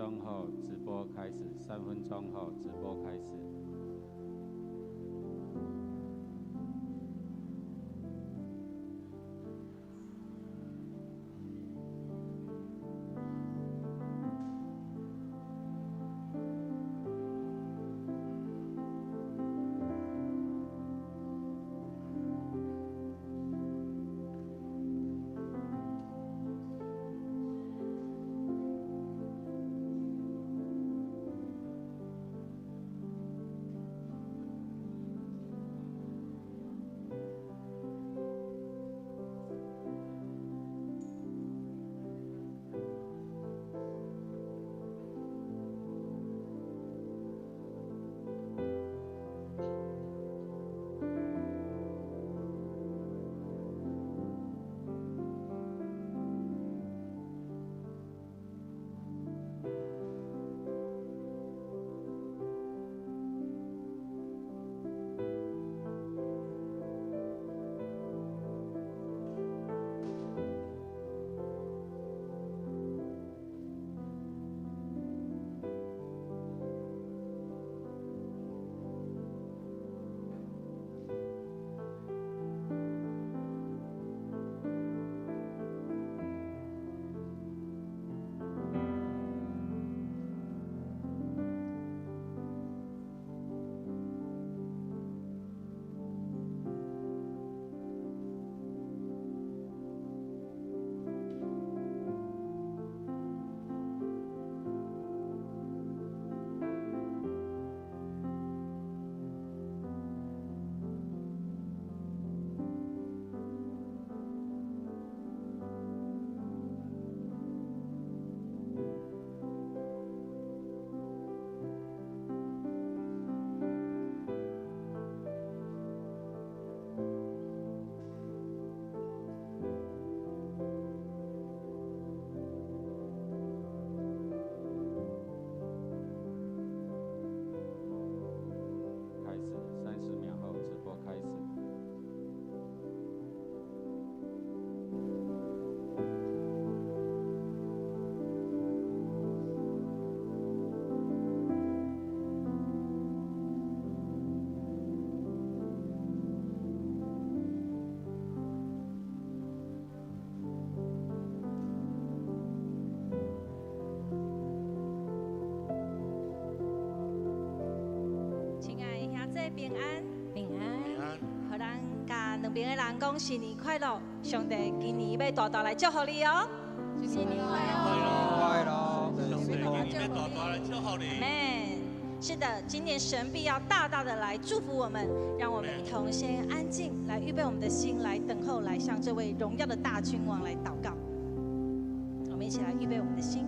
鐘後直播開始，3分鐘後直播開始。開始，30秒後直播開始。親愛的兄弟平安，平安，平安，予咱共兩邊的人講新年快樂，上帝今年欲大大來祝福你哦。新年快快樂！樂！上帝今年欲大大來祝福你。阿們。是的，今年神必要大大的來祝福我們，讓我們一同先安靜，來預備我們的心，來等候，來向這位榮耀的大君王來禱告。我們一起來預備我們的心。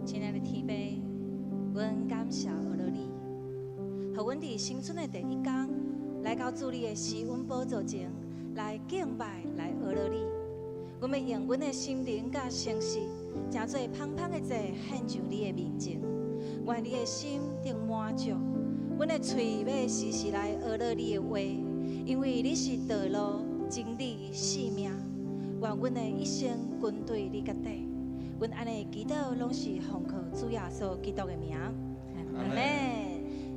親愛的天父，阮感謝阿羅你，予阮佇新春的第一工來到主你的施恩寶座前來敬拜，來阿羅你。阮欲用阮的心靈佮誠實，成做芳芳的祭獻上你的面前。願你的心得滿足，阮的喙欲時時來阿羅你的話，因為你是道路、真理、生命。願阮的一生跟隨你到底。阮按呢祈禱，攏是奉靠主耶穌基督的名。阿們。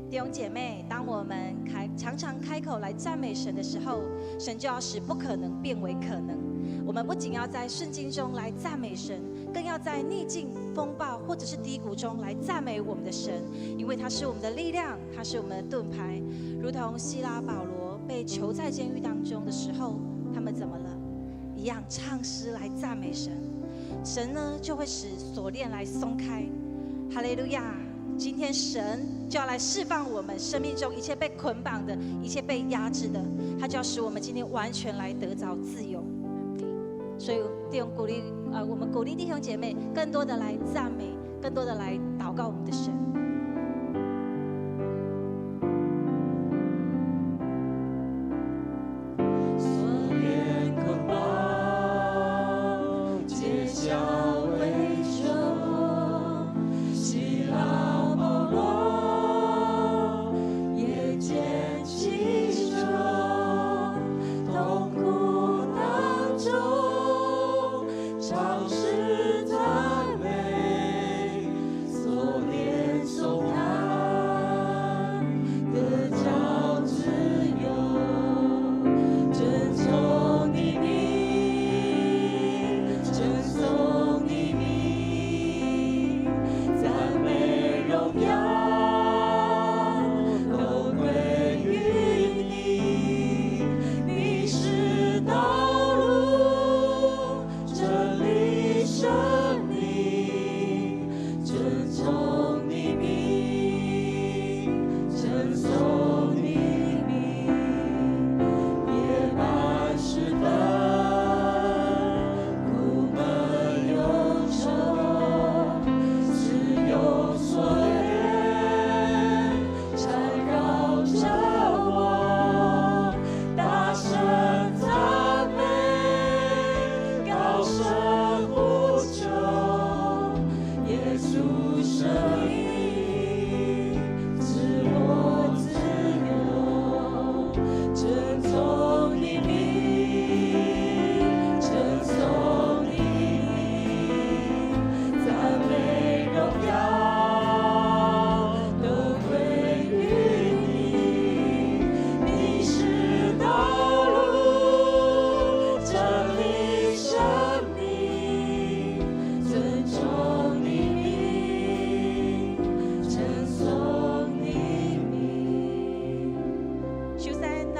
弟兄姐妹，當我們常常開口來讚美神的時候，神就要使不可能變為可能。我們不僅要在順境中來讚美神，更要在逆境、風暴或者是低谷中來讚美我們的神，因為他是我們的力量，他是我們的盾牌。如同西拉、保羅被囚在監獄當中的時候，他們怎麼了？一樣唱詩來讚美神。神呢，就會使鎖鏈來鬆開。哈利路亞！今天神就要來釋放我們生命中一切被捆綁的、一切被壓制的，他就要使我們今天完全來得著自由。所以弟兄鼓勵，我們鼓勵弟兄姐妹更多的來讚美，更多的來禱告我們的神。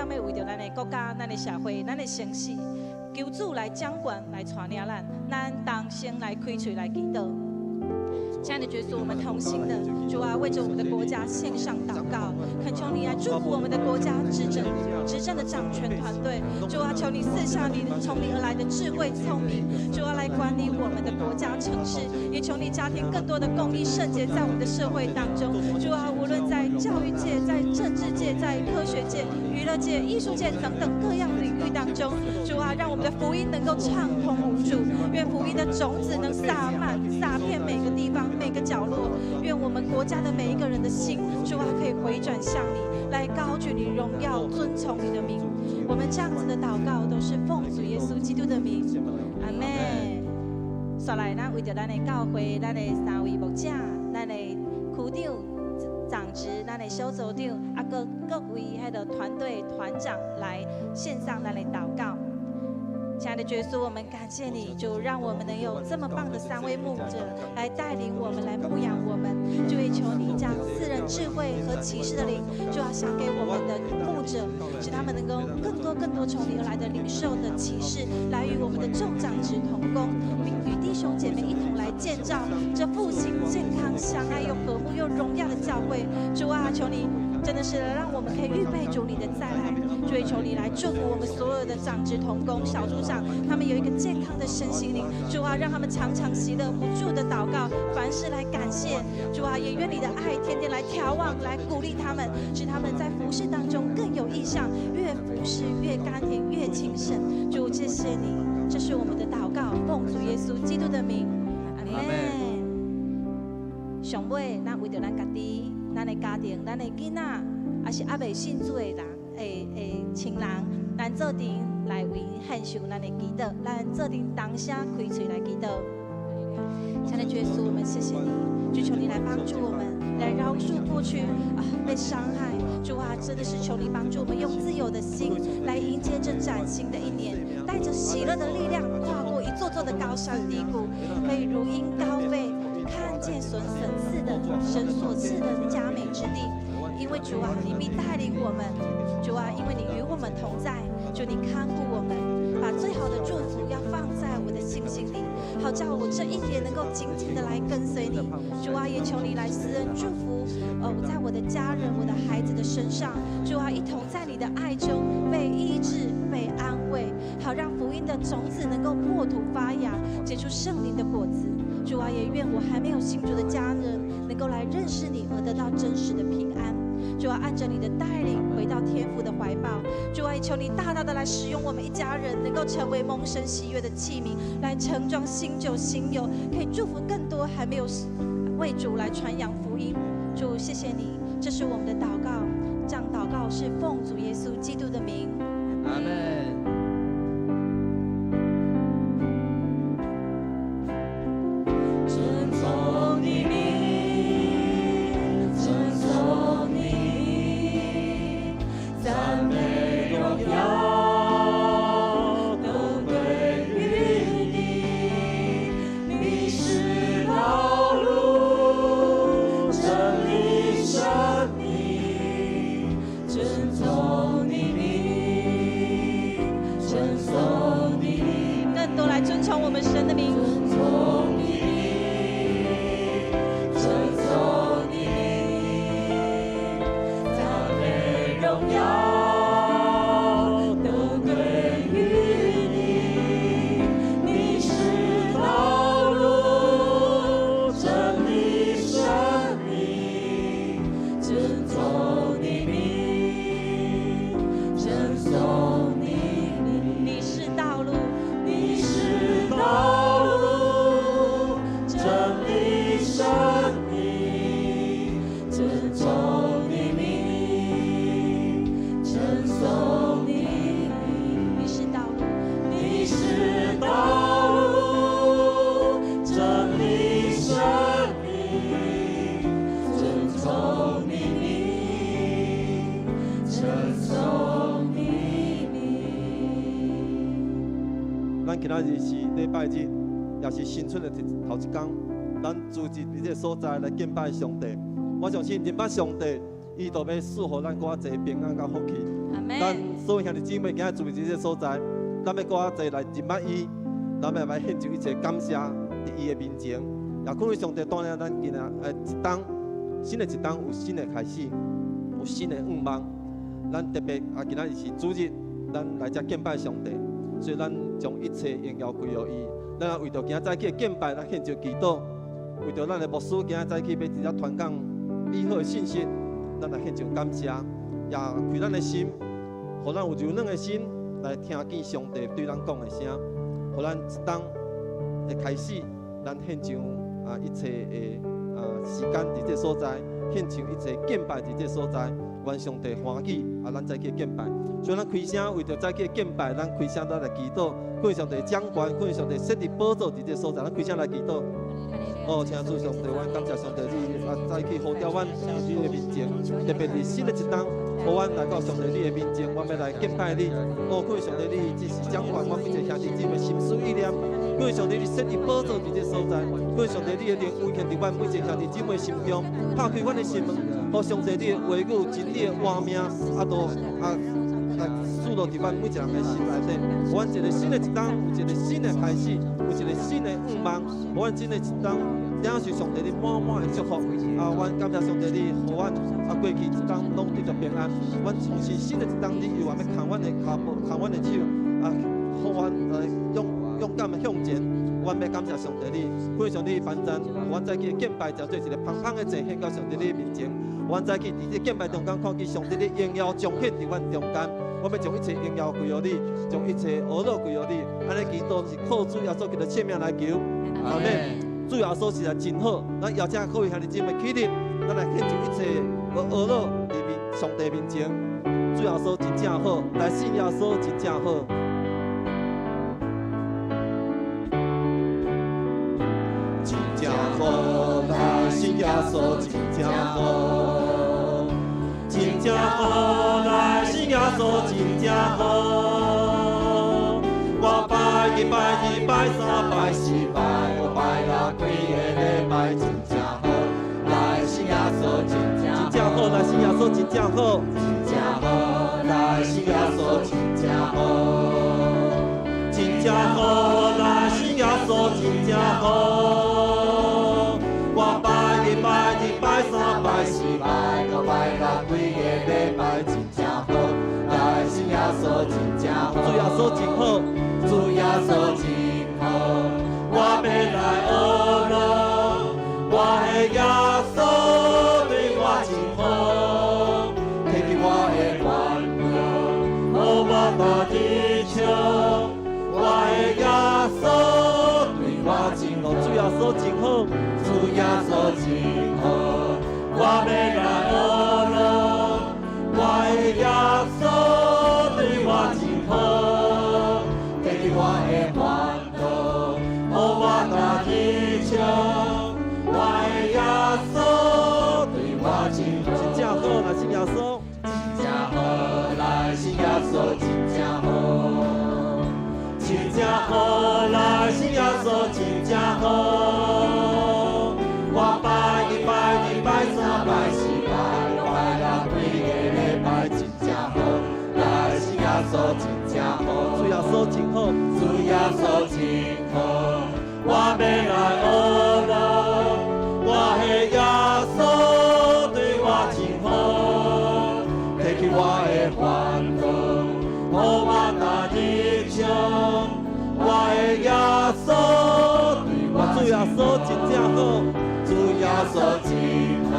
咱欲為著咱的國家、咱的社會、咱的城市，求主來掌管、來帶領咱，咱同聲來開喙來祈禱。親愛的主耶穌，我們同心的主啊，為着我們的國家獻上禱告，懇求你來祝福我們的國家執政的掌權團隊。主啊，求你賜下你從你而來的智慧聰明，主啊，來管理我們的國家城市，也求你加添更多的公義聖潔在我們的社會當中。主啊，無論在教育界、在政治界、在科學界、娛樂界、藝術界等等各樣領域當中，主啊，讓我們的福音能夠暢通無阻，願福音的種子能灑滿、灑遍每個地方、每個角落。願我們國家的每一個人的心，主啊，可以回轉向你，來高舉你榮耀，尊崇你的名。我們這樣子的禱告，都是奉主耶穌基督的名，阿們。紲來，咱為著咱的教會、咱的三位牧者、咱的區長、長執、咱的小組長，啊，閣各位彼个團隊團長來獻上咱的禱告。親愛的耶穌，我們感謝你，主讓我們能有這麼棒的三位牧者來帶領我們，來牧養我們。主也求你將賜人智慧和啟示的靈，就要賞給我們的牧者，使他們能夠更多更多從你而來的領受的啟示，來與我們的眾長執同工，並與弟兄姐妹一同來建造這復興、健康、相愛又和睦又榮耀的教會。主啊，求你真的是讓我們可以預備主你的再來。主也求你來祝福我們所有的長執同工、小組長，他們有一個健康的身心靈。主啊，讓他們常常喜樂，不住的禱告，凡事來感謝。主啊，也願你的愛天天來眺望，來鼓勵他們，使他們在服事當中更有異象，越服事越甘甜，越輕省。主，謝謝你，這是我們的禱告，奉主耶穌基督的名，阿門。上尾，咱為著咱家己、咱的家庭、咱的囡仔，抑是猶未信主的人、的親人，咱做陣來為𪜶獻上咱的祈禱，咱做陣同聲開喙來祈禱。親愛的耶穌，我們謝謝你，就求你來幫助我們，來饒恕過去啊被傷害。主啊，真的是求你幫助我們，用自由的心來迎接這嶄新的一年，帶着喜樂的力量跨過一座座的高山低谷，可以如鷹高飛，看見神所賜的佳美之地。因為主啊，你必帶領我們；主啊，因為你與我們同在，主你看顧我們，把最好的祝福要放在我的信心裡，好叫我這一年能夠緊緊的來跟隨你。主啊，也求你來施恩祝福，在我的家人、我的孩子的身上。主啊，一同在你的愛中被醫治、被安慰，好讓福音的種子能夠破土發芽，結出聖靈的果子。主啊，也願我還沒有信主的家人能夠來認識你，而得到真實的平安。主啊，按着你的帶領回到天父的懷抱。主啊，也求你大大的來使用我們一家人，能夠成為蒙神喜悅的器皿，來盛裝新酒新油，可以祝福更多還沒有為主來傳揚福音。主，謝謝你，這是我們的禱告。這樣禱告是奉主耶穌基督的名。阿門。尊崇你名，尊崇你名，讚美榮耀都歸於你。你是道路，真理，生命，尊崇你名，稱頌你名，更多來尊崇我們神的名。尊崇你名，稱頌你名，讚美榮耀都歸於你。你是道路，真理，生命，尊崇你名，稱頌你名。你是道路，你是道路，真理，生命，尊崇你名，稱頌你名。你是道路，你是道路，真理，生命，尊崇你名，稱頌你名。咱今仔日是禮拜日，也是新春的頭一工，咱聚集佇這个所在來敬拜上帝。我相信認捌上帝，伊就欲賜予咱閣較濟平安佮福氣。阿門。咱所有兄弟姊妹今日聚佇這個所在，咱欲閣較濟來認捌伊，咱欲來獻上一切感謝佇伊的面前。也可能上帝帶領咱今仔一冬，新的一冬有新的開始，有新的願望。咱特別啊，今仔日是主日，咱來遮敬拜上帝，所以咱將一切榮耀歸予伊。咱也為著今仔早起的敬拜，咱獻上祈禱；為著咱的牧師今仔早起欲佇遮傳講美好的信息，咱來獻上感謝，也開咱的心，予咱有柔軟的心來聽見上帝對咱講的聲，予咱一冬的開始，咱獻上啊一切的啊時間佇這所在，獻上一切敬拜佇這所在，願上帝歡喜啊！咱早起敬拜，所以咱開聲為著早起敬拜，咱開聲咱來祈禱，懇上帝掌權，懇上帝設立寶座佇這所在，咱開聲來祈禱。哦，請主上帝，阮感謝上帝，你啊早起呼召阮佇你的面前，特別是新的一冬，予阮來到上帝你的面前，阮欲來敬拜你。哦，懇上帝，你只是掌權阮每一個兄弟姊妹心思意念，懇上帝你設立寶座佇這所在，懇上帝你的靈運行佇阮每一個兄弟姊妹心中，拍開阮的心門，予上帝你的話語、真理的活命，啊，都啊來賜落佇阮每一個人的心內底。予阮一個新的一冬，有一個新的開始，有一個新的願望，予阮新的一冬。領受上帝你滿滿的祝福，啊！阮感謝上帝，你予阮啊過去一冬攏得著平安。阮相信新的一冬，你猶原欲牽阮的跤步，牽阮的手，啊，予阮來勇勇敢的向前。阮欲感謝上帝你，感謝你幫贊，予阮早起敬拜，就做一個芳芳的祭獻到上帝你面前。阮早起佇這敬拜中間，看見上帝的榮耀彰顯佇阮中間。我欲將一切榮耀歸予你，將一切呵咾歸予你。按呢祈禱是靠主耶穌基督聖名來求，阿門。主耶穌實在真好，咱邀請各位兄弟姊妹起立，咱來獻上一切呵咾佇面上帝面前。主耶穌真正好，來信耶穌真正好。真正好，來信耶穌真正好。真正好，來信耶穌真正好。我拜一拜二拜三拜四拜五拜六，規个禮拜真正好，來信耶穌真正真正好，來信耶穌真正好，真正好，來信耶穌真正好，真正好，來信耶穌真正好。我拜一拜二拜三拜四拜五拜六，規个禮拜真正好，來信耶穌真正好，主耶穌真好，主耶穌真好，我欲來呵咾，我的耶穌對我真好，提起我的煩惱，予我大得笑，我的耶穌對我真好，主耶穌真好，主耶穌真好，我欲來呵咾，我的耶穌對我真好，提起我的煩惱，予我大得笑，我的耶穌對我真好，真正好，來信耶穌，真正好，來信耶穌，真正好，真正好，來信耶穌，真正好。我拜一拜二拜三拜四拜五拜六，規个禮拜真正好，來信耶穌真正好，主耶穌真好，主耶穌真好，我欲來呵咾，我的耶穌對我真好，提起我的煩惱，予我大得笑，我的耶穌對我主耶穌真正好，主耶穌真好，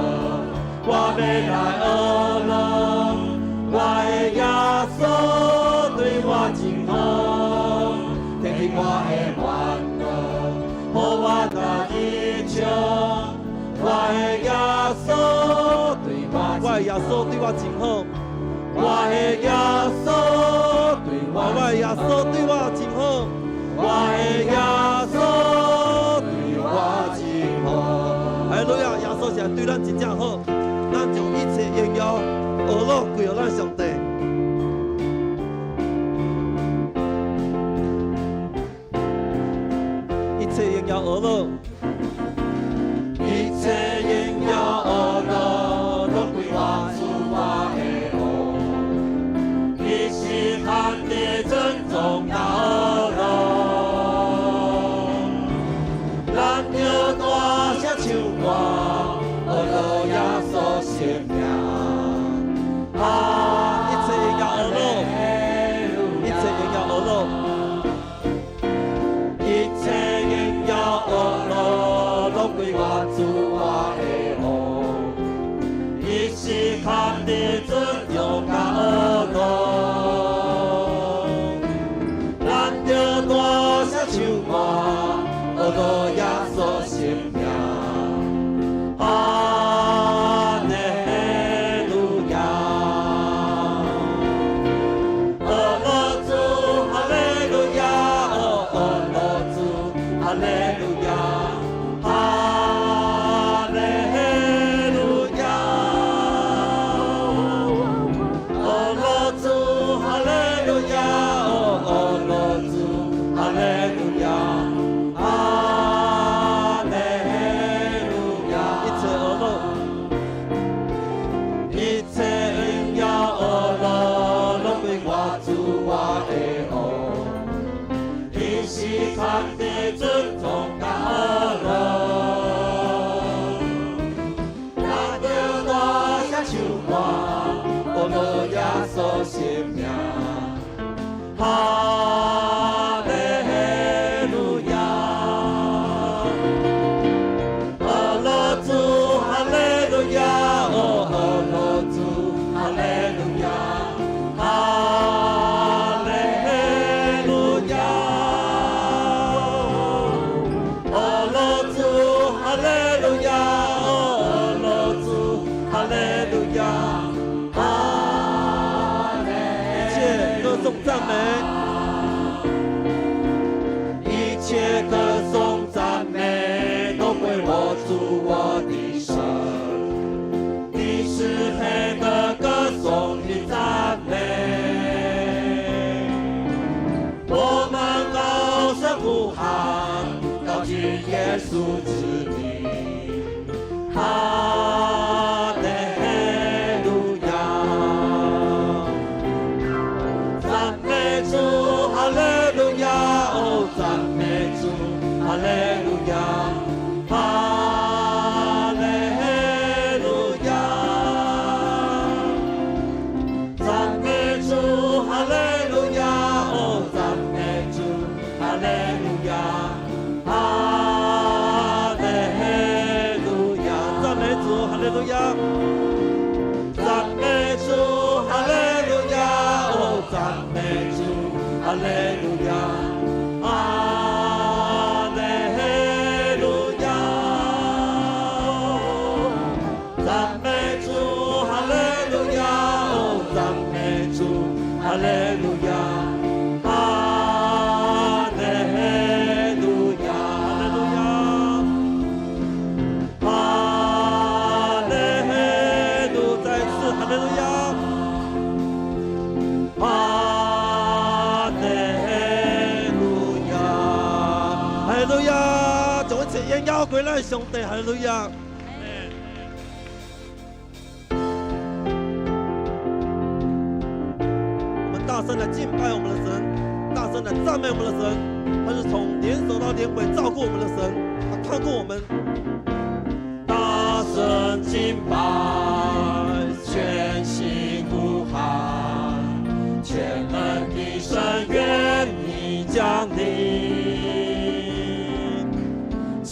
我欲來呵咾，我的耶穌對我真好，提起我的煩惱，予我大得笑，我的耶穌對我，我的耶穌對我真好，我的耶穌對我，我的耶穌對我真好，我的耶穌對我真好。哈利路亞，耶穌是對咱真正好，咱將一切榮耀、呵咾歸予咱上帝。一切榮耀呵咾，一切榮耀呵咾，攏歸我主。藏的尊崇佮呵乐。咱著大聲唱歌，呵樂耶穌聖名。哈利路亞，呵樂主，哈利路亞，哦，呵樂主，哈利路亞，哈利路亞，呵樂主，哈利路亞，哦，呵樂主，哈利路亞，哈利。一切歌頌讚美，一切歌頌讚美都歸我主我的神，你是配得歌頌與讚美。我們高聲呼喊，高舉耶穌之名，哈利路亞。讚美主，哈利路亞，哦，讚美主，哈利路亞，哈利路亞。讚美主，哈利路亞，哦，讚美主，哈利路亞，哈利路亞。讚美主，哈利路亞，讚美主，哈利路亞，哦，讚美主，哈利路亞，哈利路亞。讚美主，哈利路亞，哦，讚美主，哈利路亞，哈利路亞，哈利路亞，哈利路，再一次，哈利路亞，哈利路亞，哈利路亞，將一切榮耀歸咱上帝，哈利路亞。我們大聲來敬拜我們的神，大聲來讚美我們的神。他是從年首到年尾照顧我們的神，他看顧我們。大聲敬拜，全心呼喊，全能的神願你降臨，慈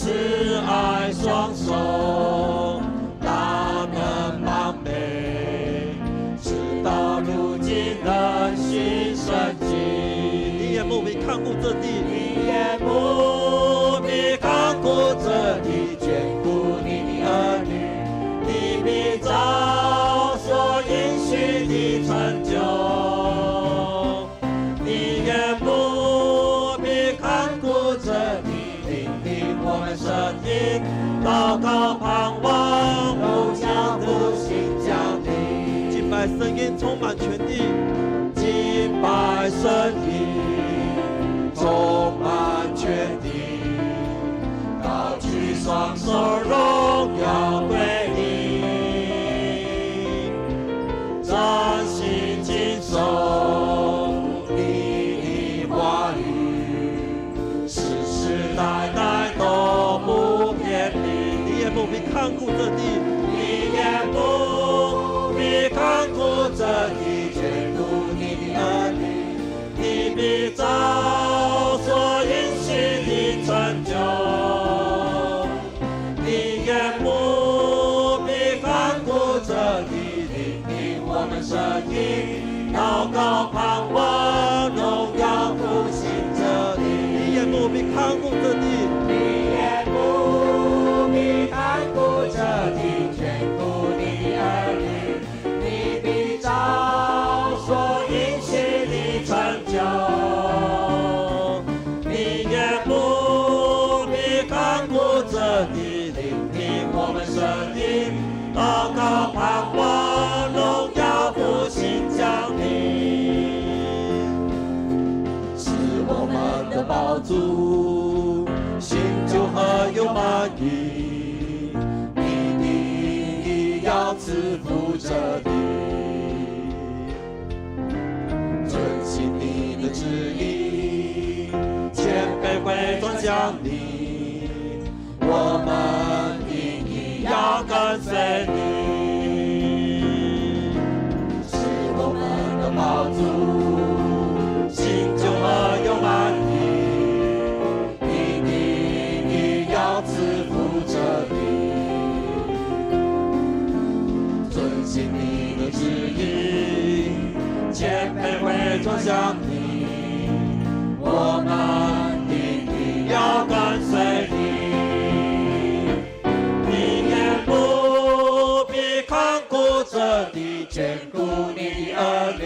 愛雙手，大能膀臂，直到如今能行神蹟。你眼目必看顧這地，你眼目必看顧這地，眷顧你的兒女，你必照所應許的成就。你眼目必看顧這地，聆聽我們聲音，禱告盼望，榮耀復興降臨。敬拜聲音充滿全地，敬拜聲音充滿全地，高舉雙手榮耀歸你，專心謹守你的話語，世世代代都不偏離。你眼目必看顧這地，你眼目必看顧這地，眷顧你的兒女，你必照所應許的成就。你眼目必看顧這地，聆聽我們聲音，禱告盼望，榮耀復興這地。你眼目必看顧這地，你眼目必看顧這地，眷顧你的兒女，你必照所應許的成就。你眼目必看顧這地，聆聽我們聲音，禱告盼望，榮耀復興降臨。是我們的寶座，心就何有滿意？你的意要賜福這地，遵行你的旨意，千百回靠主，心中而有满意，你的你要赐福这地，遵行你的旨意，谦卑会转向你，我们一定要跟随你。你也不必看顾这地，眷顾你的儿女，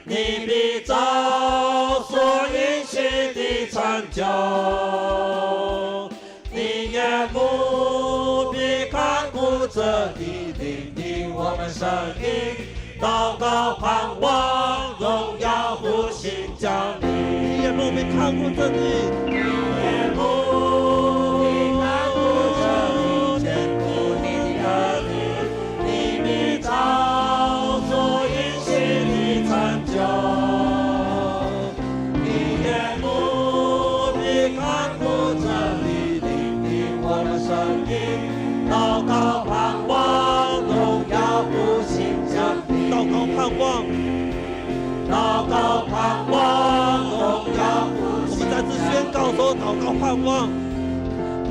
你必照所应许的成就。你也不必看顾这地，聆听我們聲音，禱告盼望，榮耀復興降臨。你也不必看顧這地，你也不必看顧這地，眷顧你的兒女，你必照所應許的成就。你也不必看顧這地，聆聽我們聲音，禱告盼望，榮耀復興降臨。禱告盼望，禱告盼望，榮耀復興。我們再次宣告說：禱告盼望，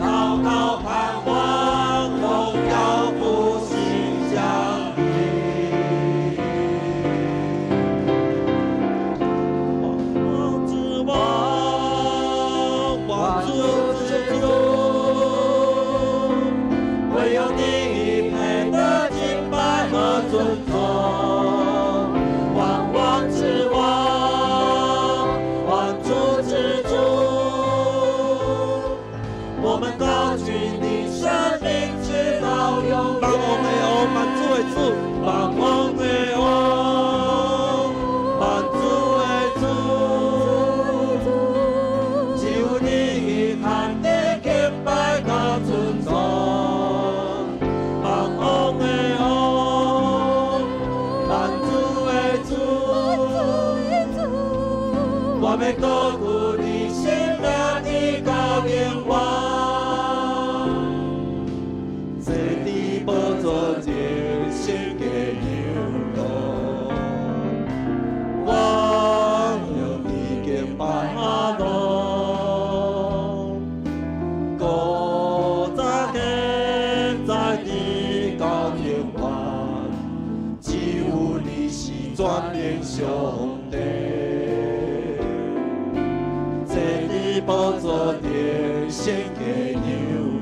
禱告盼望，榮耀復興降臨。萬王之王，萬主之主，唯有你配得敬拜和尊崇。萬王之王，萬主之主，我們高舉你聖名，直到永遠。萬王的王，萬主的主，萬王的王，萬主的主，只有你堪得敬拜佮尊崇。萬王的王，萬主的主，我欲高舉你聖名，直到永遠。坐佇寶座前，聖潔仰顧，我用你敬拜阿羅，古早現在直到永遠，只有你是全能上帝。坐佇寶座前，聖潔仰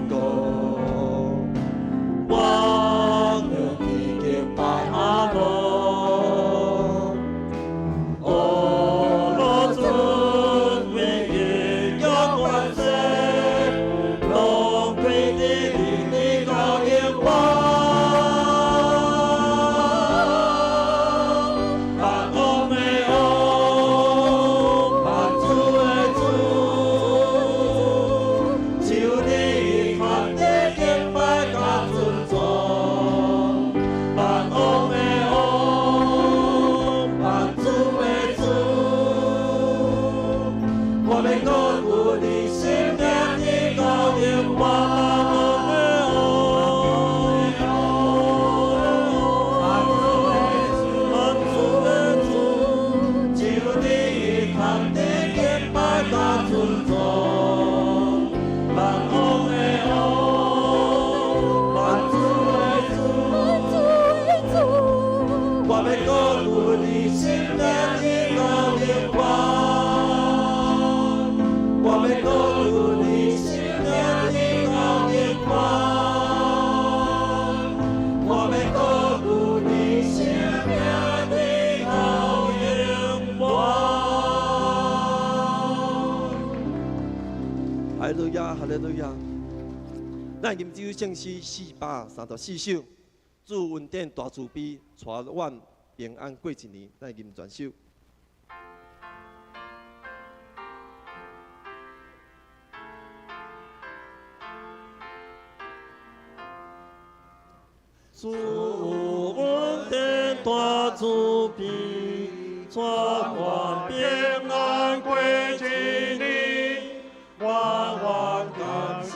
顧，我用你敬拜阿羅，阿羅尊威榮耀萬歲，龍歸的你直到永遠。萬王的王，萬主的主，只有你堪得敬拜佮尊崇。萬王的王，萬主的主，我欲高舉你聖名，直到永遠。萬主的主，只有你堪得敬拜佮尊崇。萬王的王，萬主的主，我欲高舉你聖名，直到永遠。我欲高舉你聖名，直到永遠。我欲高舉你聖名，直到永遠。哈利路亞，哈利路亞。咱吟這首聖詩434首，主恩典大慈悲，帶阮平安過一年。咱吟全首。主恩典大慈悲，帶我平安過一年，我願感謝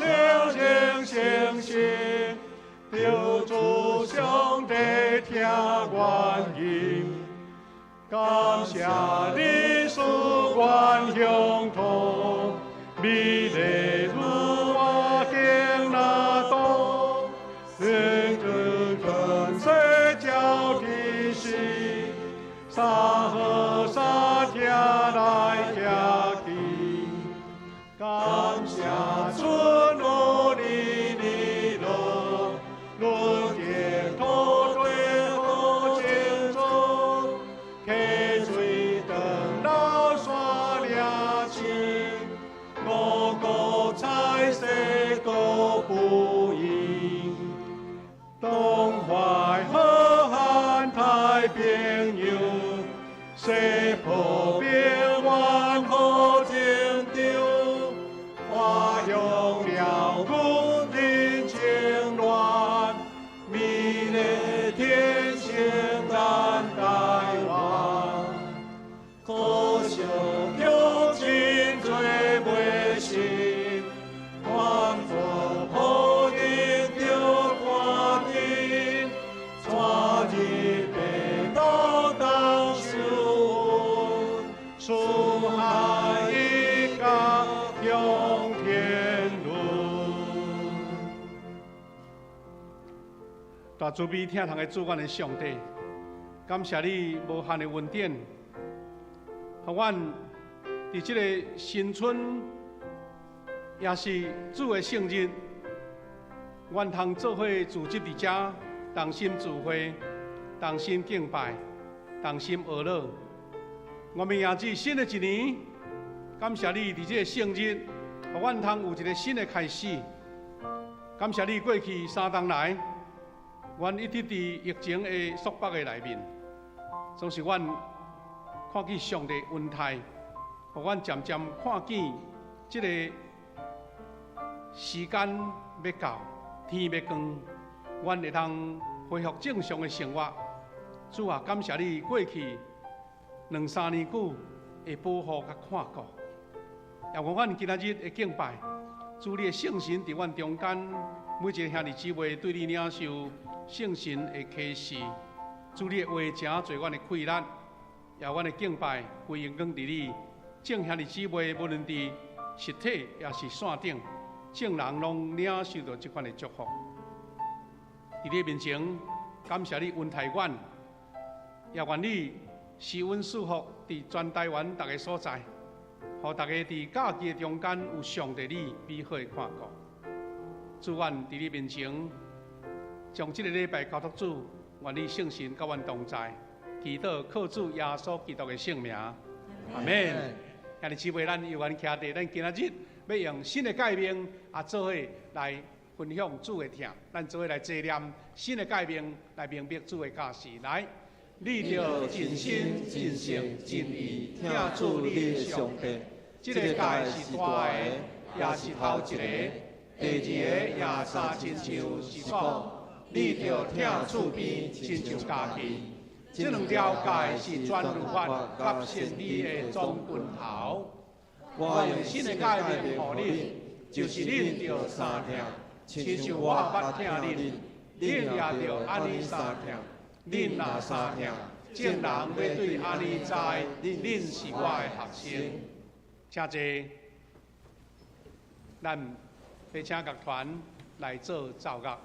情誠實，求主上帝聽阮吟，感謝你賜阮鄉土，美麗如畫的那多，天地天色交替時，三河三聽來行去。感謝主努力的路，論得土地好情做，溪水長老山嶺青，五穀彩色各不一。東淮河漢太平洋，西坡平原好情長，花香鳥語人情暖，美麗天性咱台灣。可惜鄉親做袂成，團做破人着趕緊，帶入白道當受恩，四海一家享天倫。大慈悲疼痛的主，阮的上帝，感謝你無限的恩典，予阮佇這個新春，也是主的聖日，阮通做伙聚集佇遮，同心聚會，同心敬拜，同心學樂。我們迎接新的一年，感謝你佇這個聖日，予阮通有一個新的開始。感謝你過去3冬來，阮一直佇疫情的束縛的內面，總是阮看見上帝恩待，予阮漸漸看見這個時間欲到，天欲光，阮會通恢復正常的生活。主啊，感謝你過去兩三年久的保護佮看顧，也願阮今仔日的敬拜，主你的聖神佇阮中間，每一个兄弟姊妹對你領受聖神的啟示，主你的話誠做阮的氣力，也阮的敬拜歸榮光佇你。眾兄弟姊妹無論佇實體也是線頂，眾人攏領受著這款的祝福。佇你面前，感謝你恩待阮，也願你施恩賜福佇全台灣逐个所在，予大家佇假期的中間有上帝你美好的看顧。主，阮佇你面前，將這个禮拜交託主，願你聖神佮阮同在，祈禱靠主耶穌基督的聖名，阿們。兄弟姊妹，咱有緣徛佇，咱今仔日欲用新的誡命啊，做伙來分享主的疼，咱做伙來紀念新的誡命，來明白主的教示。來，你著盡心、盡性、盡意疼主你的上帝。這个誡是大的，也是頭一個。第二个也相親像是講，你著疼厝邊親像家己。這兩條誡是全律法佮先知的總根頭。我用新的誡命予恁，就是恁著相疼，親像我捌疼恁，恁也著按呢相疼。恁若相疼，眾人欲對按呢知，恁是我的學生。請坐，咱欲請樂團來做奏樂。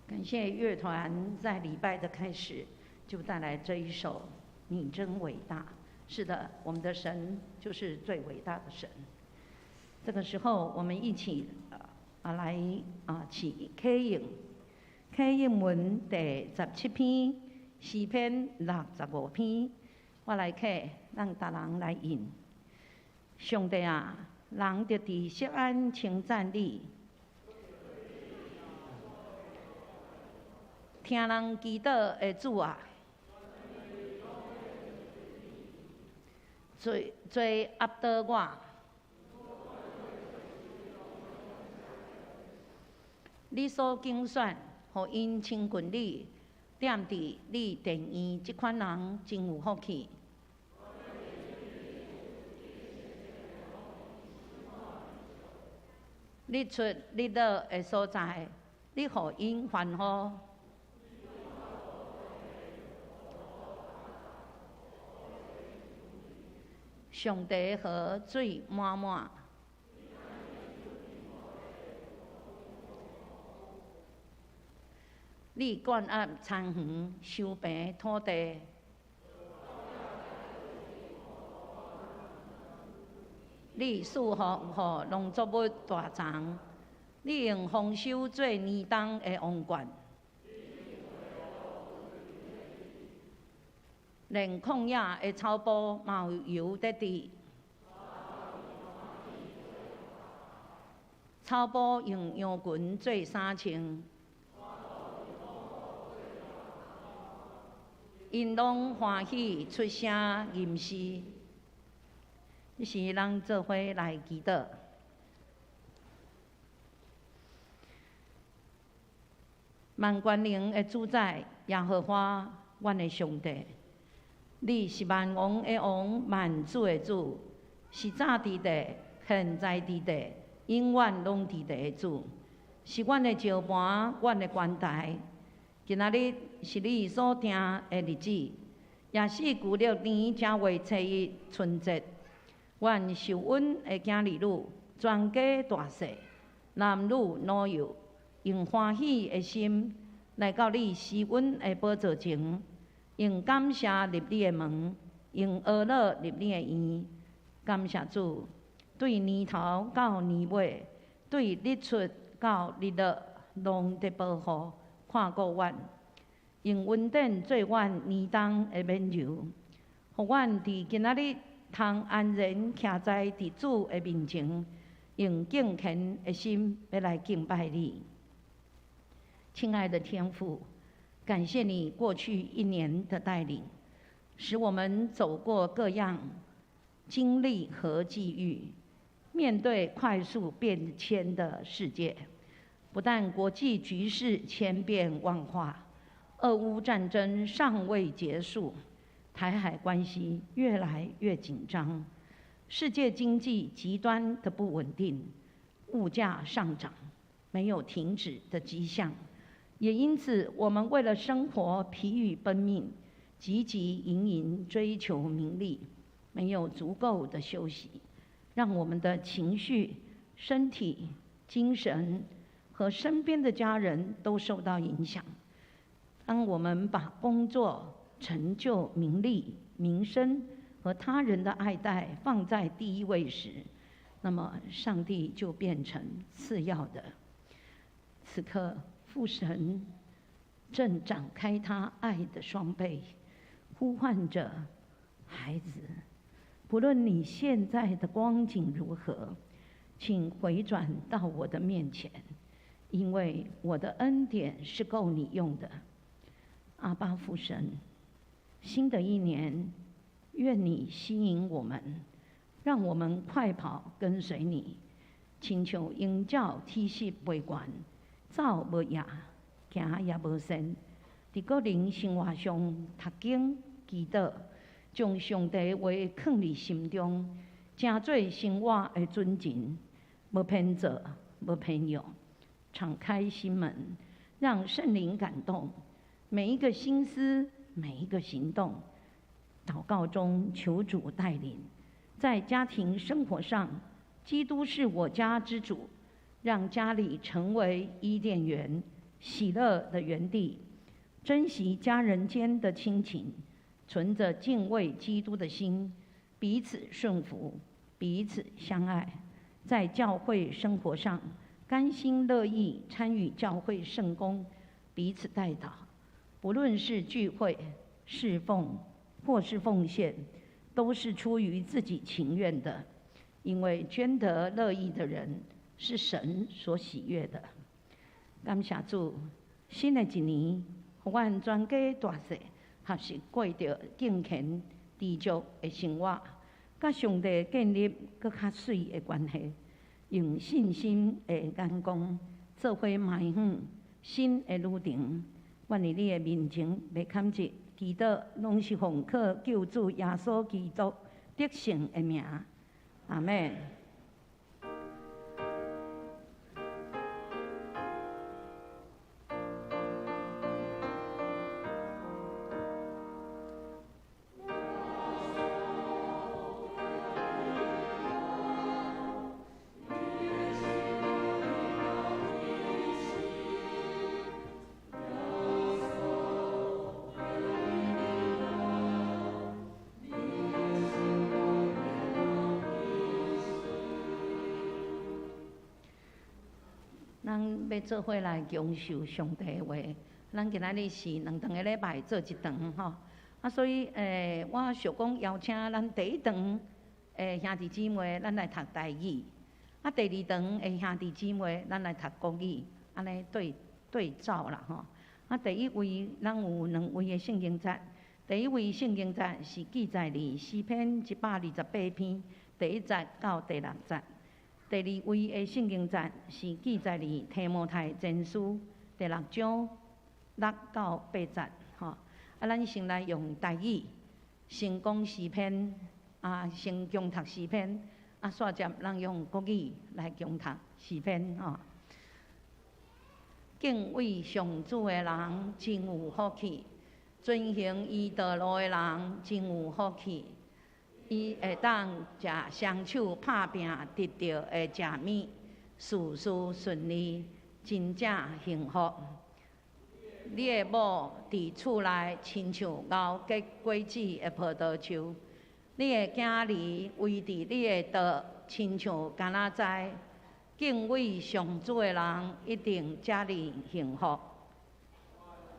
感謝樂團在禮拜的開始就帶來這一首《你真偉大》。是的，我們的神就是最偉大的神。這個時候，我們一起來起啟應，啟應文第17篇，詩篇65篇，我來啟，咱逐人來吟。上帝啊，人著佇錫安稱讚你。聽人祈禱的主啊，罪壓倒我，你所揀選，予𪜶親近你，踮佇你殿院這款人真有福氣。日出日落的所在，你予𪜶歡呼。上帝河水滿滿，你灌壓田園，收平土地，你賜福予農作物大欉，你用豐收做年冬的王冠，連曠野的草埔嘛有油得滴，草埔用羊群做衫穿，𪜶攏歡喜出聲吟詩。這是咱做伙來祈禱。萬權能的主宰耶和華，阮的上帝。你是萬王的王，萬主的主，是早佇地、現在佇地、永遠攏佇地的主，是阮的石盤，阮的關台。今仔日是你所定的日子，也是舊曆年正月初一春節。願受恩的囝兒女，全家大細，男女老幼，用歡喜的心來到你施恩的寶座前。用感謝入你的門，用呵咾入你的院。感謝主，對年頭到年尾，對日出到日落，攏佇保護、看顧阮，用恩典做阮年冬的免柔，予阮佇今仔日通安然徛在佇主的面前，用敬虔的心欲來敬拜你。親愛的天父，感謝你過去一年的帶領，使我們走過各樣經歷和際遇，面對快速變遷的世界，不但國際局勢千變萬化，俄烏戰爭尚未結束，台海關係越來越緊張，世界經濟極端的不穩定，物價上漲，沒有停止的跡象。也因此，我們為了生活疲於奔命，汲汲營營追求名利，沒有足夠的休息，讓我們的情緒、身體、精神和身邊的家人都受到影響。當我們把工作、成就、名利、名聲和他人的愛戴放在第一位時，那麼上帝就變成次要的。此刻，父神正展開他愛的雙臂，呼喚着孩子，不論你現在的光景如何，請回轉到我的面前，因為我的恩典是夠你用的。阿爸父神，新的一年，願你吸引我們，讓我們快跑跟隨你，親像鷹鳥體質袂懸，走無影，行也無神。佇個人生活上讀經、祈禱，將上帝話囥佇心中，成做生活的準繩，無偏做，無偏用，敞開心門，讓聖靈感動每一個心思，每一個行動。禱告中求主帶領，在家庭生活上，基督是我家之主，讓家裡成為伊甸園，喜乐的园地，珍惜家人间的亲情，存着敬畏基督的心，彼此顺服，彼此相爱，在教会生活上甘心乐意参与教会圣工，彼此代祷。不论是聚会、侍奉或是奉献，都是出于自己情愿的，因为捐得乐意的人是神所喜悦的。感谢主，新的一年，予阮全家大细学习过著敬虔知足的生活，佮上帝建立阁较媠的关系，用信心的眼光做伙迈向新的旅程。愿伫你的面前袂坎折，祈祷拢是奉靠救主耶稣基督得胜的名。阿们。咱欲做伙来享受上帝的话，咱今仔日是两顿个礼拜做一堂吼，啊，所以我想讲邀请咱第一堂的兄弟姊妹，咱来读台语；啊，第二堂的兄弟姊妹，咱来读国语，按呢对对照啦吼。啊，第一位咱有两位的圣经节，第一位圣经节是记载伫诗篇128篇第一节到第六节。第二位的圣经节是记载伫提摩太前书第六章6到8节，吼。啊，咱先来用台语，先讲诗篇，啊，先恭读诗篇，啊，煞接咱用国语来恭读诗篇，吼。敬畏上主的人真有福气，遵行伊道路的人真有福气。伊会当食双手拍拚得著的食物，事事顺利，真正幸福。你的某伫厝内亲像熬结果子的葡萄树，你的囝儿围伫你的桌，亲像橄榄栽。敬畏上主的人一定遮尔幸福。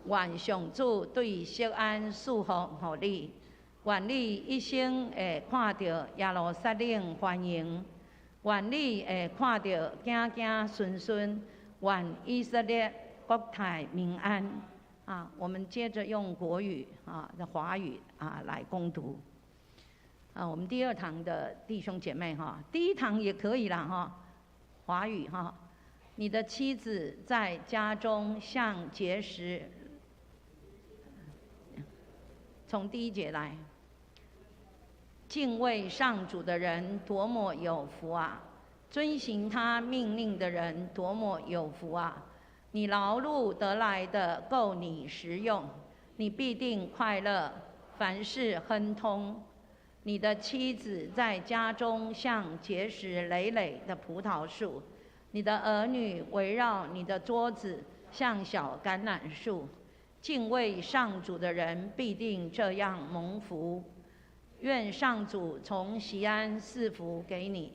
愿上主对锡安赐福予你。愿你一生会看著耶路撒冷繁荣，愿你会看著子子孙孙，愿以色列国泰民安。啊，我们接着用国语啊的华语啊来恭读。啊，我们第二堂的弟兄姐妹哈，第一堂也可以啦哈，华语哈。你的妻子在家中像结实。从第一节来，敬畏上主的人多么有福啊！遵行他命令的人多么有福啊！你劳碌得来的够你食用，你必定快乐，凡事亨通。你的妻子在家中像结实累累的葡萄树，你的儿女围绕你的桌子像小橄榄树。敬畏上主的人必定这样蒙福。愿上主从锡安赐福给你，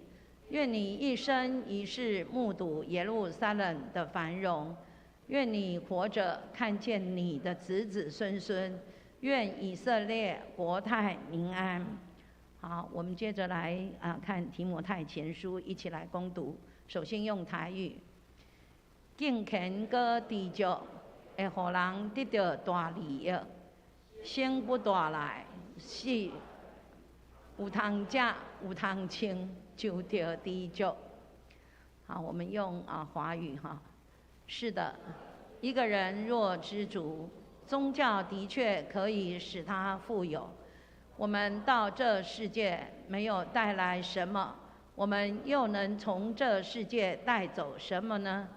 愿你一生一世目睹耶路撒冷的繁荣，愿你活着看见你的子子孙孙，愿以色列国泰民安。好，我们接着来啊看提摩太前书，一起来恭读。首先用台语，敬虔阁知足，会予人得著大利益，生不大来，死有通食有通穿，就著知足。好，我们用啊华语哈。是的，一个人若知足，宗教的确可以使他富有。我们到这世界没有带来什么，我们又能从这世界带走什么呢？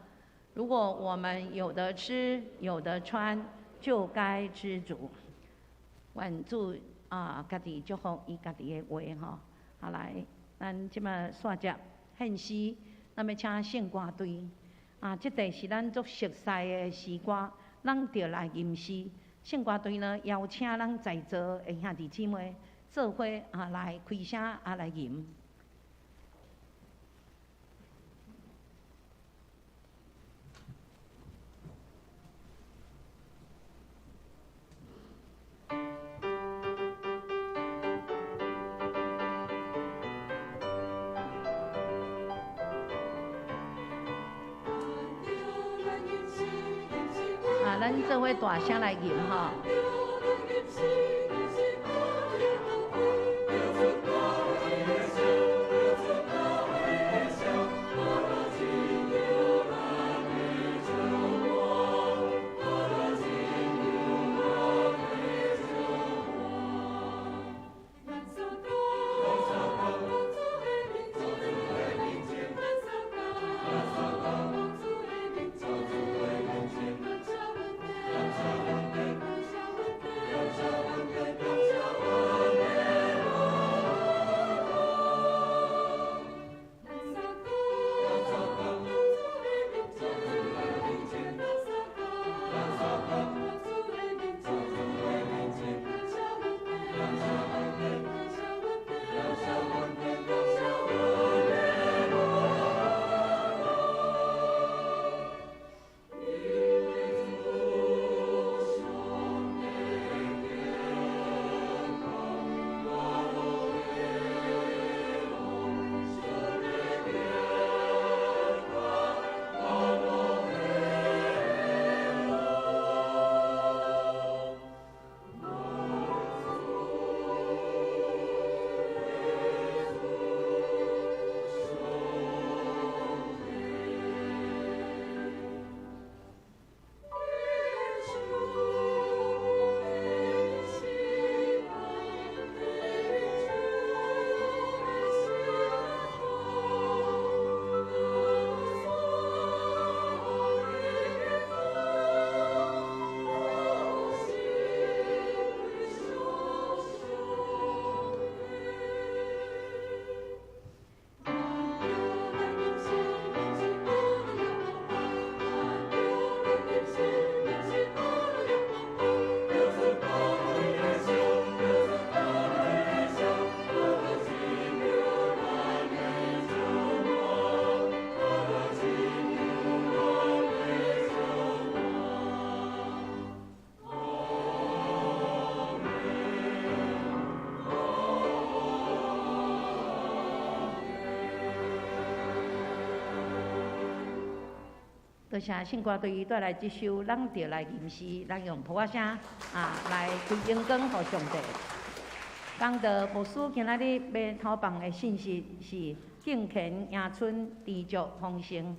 如果我们有得吃，有得穿，就该知足。愿主啊，家己祝福伊家己的话吼。好来，咱这马煞接献诗，咱欲请圣歌队。啊，這塊是咱足熟悉的詩歌，咱著來吟詩。聖歌隊呢邀請咱在座的兄弟姊妹做伙啊來開聲啊來吟。啊，咱做伙大聲來吟吼。多謝聖歌隊帶來這首，咱著來吟詩，咱用噗仔聲啊來開榮光予上帝。講道牧師今仔日欲投放的信息是敬虔迎春，持續豐盛。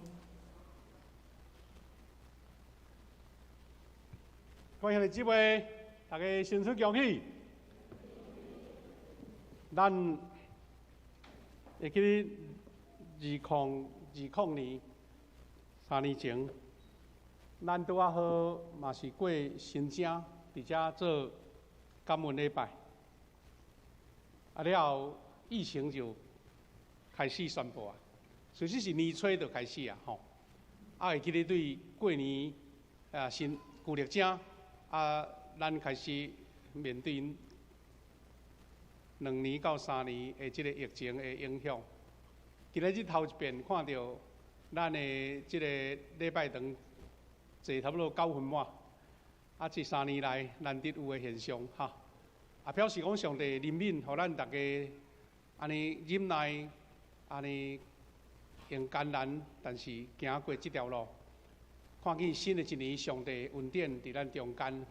各位兄弟姊妹，大家新春恭喜！咱會記得2020年。3年前，咱拄仔好嘛是過新正，佇遮做感恩禮拜。啊了後，疫情就開始宣布啊，其實是年初就開始啊，吼。啊，會記得對過年啊新舊曆正啊，咱開始面對2年到3年的這個疫情的影響。今日頭一遍看著。咱的這個禮拜堂坐差不多九分滿，啊，這3年來難得有的現象，哈，啊，表示講上帝憐憫，予咱逐家按呢忍耐，按呢用艱難，但是行過這條路，看見新的一年上帝恩典佇咱中間，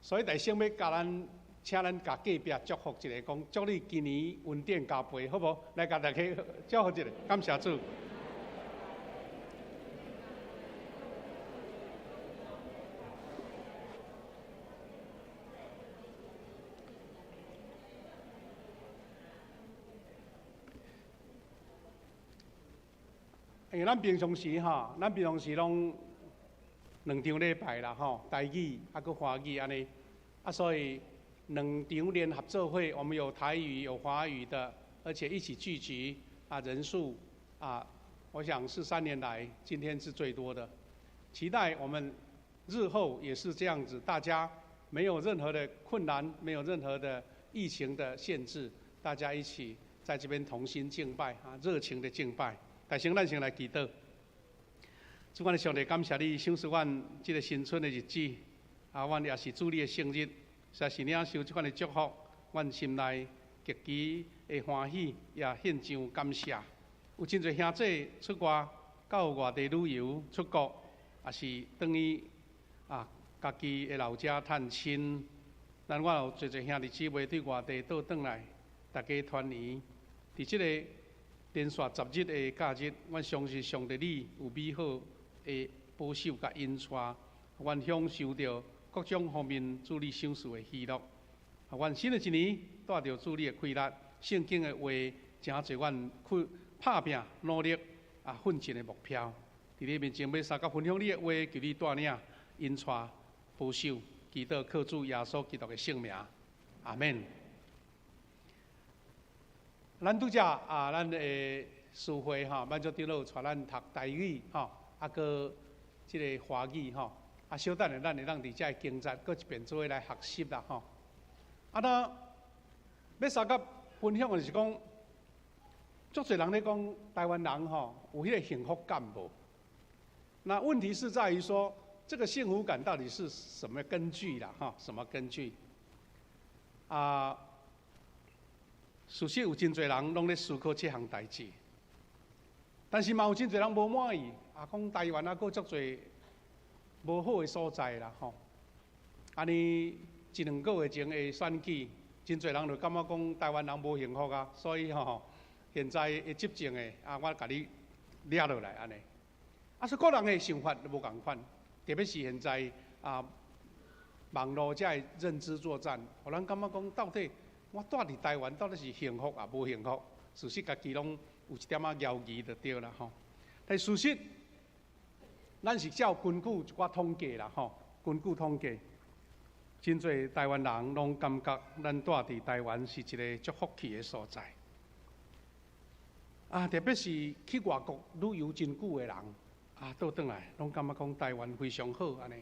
所以大聲欲共咱，請咱共隔壁祝福一下，講祝你今年恩典加倍，好無？來共大家祝福一下，感謝主。因為咱平常時吼，咱平常時攏兩場禮拜啦吼，台語啊閣華語按呢，啊所以兩場聯合做伙，我們有台語有華語的，而且一起聚集啊人數啊我想是3年來，今天是最多的。期待我們日後也是這樣子，大家沒有任何的困難，沒有任何的疫情的限制，大家一起在這邊同心敬拜啊，熱情的敬拜。但先咱先來祈禱。主，阮的上帝，感謝你賞賜阮這個新春的日子，啊，阮也是主你的聖日，實在是領受這款的祝福，阮心內極其的歡喜，也獻上感謝。有真濟兄弟出外到外地旅遊出國，也是轉去啊家己的老家探親。咱我有濟濟兄弟姊妹對外地倒轉來，大家團圓。佇這個連續10日的假日，阮相信上帝你有美好的保守佮引帶，阮享受著各種方面主你賞賜的喜樂。阮新的一年帶著主你的氣力，聖經的話，誠濟阮去拍拚努力啊奮進的目標。佇你面前欲相佮分享你的話，求你帶領引帶保守，祈禱靠主耶穌基督的聖名，阿門。咱拄才啊，咱的司會吼，滿足長老帶咱讀台語吼，啊，閣這个華語吼，啊，小等下咱會當佇遮个經節，閣一遍做伙來學習啦吼。啊，那欲相佮分享的是講，足濟人咧講台灣人吼有彼个幸福感無？那問題是在於說，這個幸福感到底是什麼根據啦？哈，什麼根據？啊，事實有真濟人攏咧思考這項代誌，但是嘛有真濟人無滿意，啊，講台灣啊，閣足濟無好的所在啦，吼。按呢一兩個月前的選舉，真濟人就感覺講台灣人無幸福啊，所以吼，現在會執政的啊，我共你掠落來按呢。啊，所以個人的想法無仝款，特別是現在啊，網路遮的認知作戰，予咱感覺講到底我蹛佇台灣到底是幸福抑無幸福？事實家己攏有一點仔猶疑就對啦吼。但事實，咱是照根據一寡統計啦吼，根據統計，真濟台灣人攏感覺咱蹛佇台灣是一个足福氣的所在。啊，特別是去外國旅遊真久的人，啊，倒轉來攏感覺講台灣非常好按呢。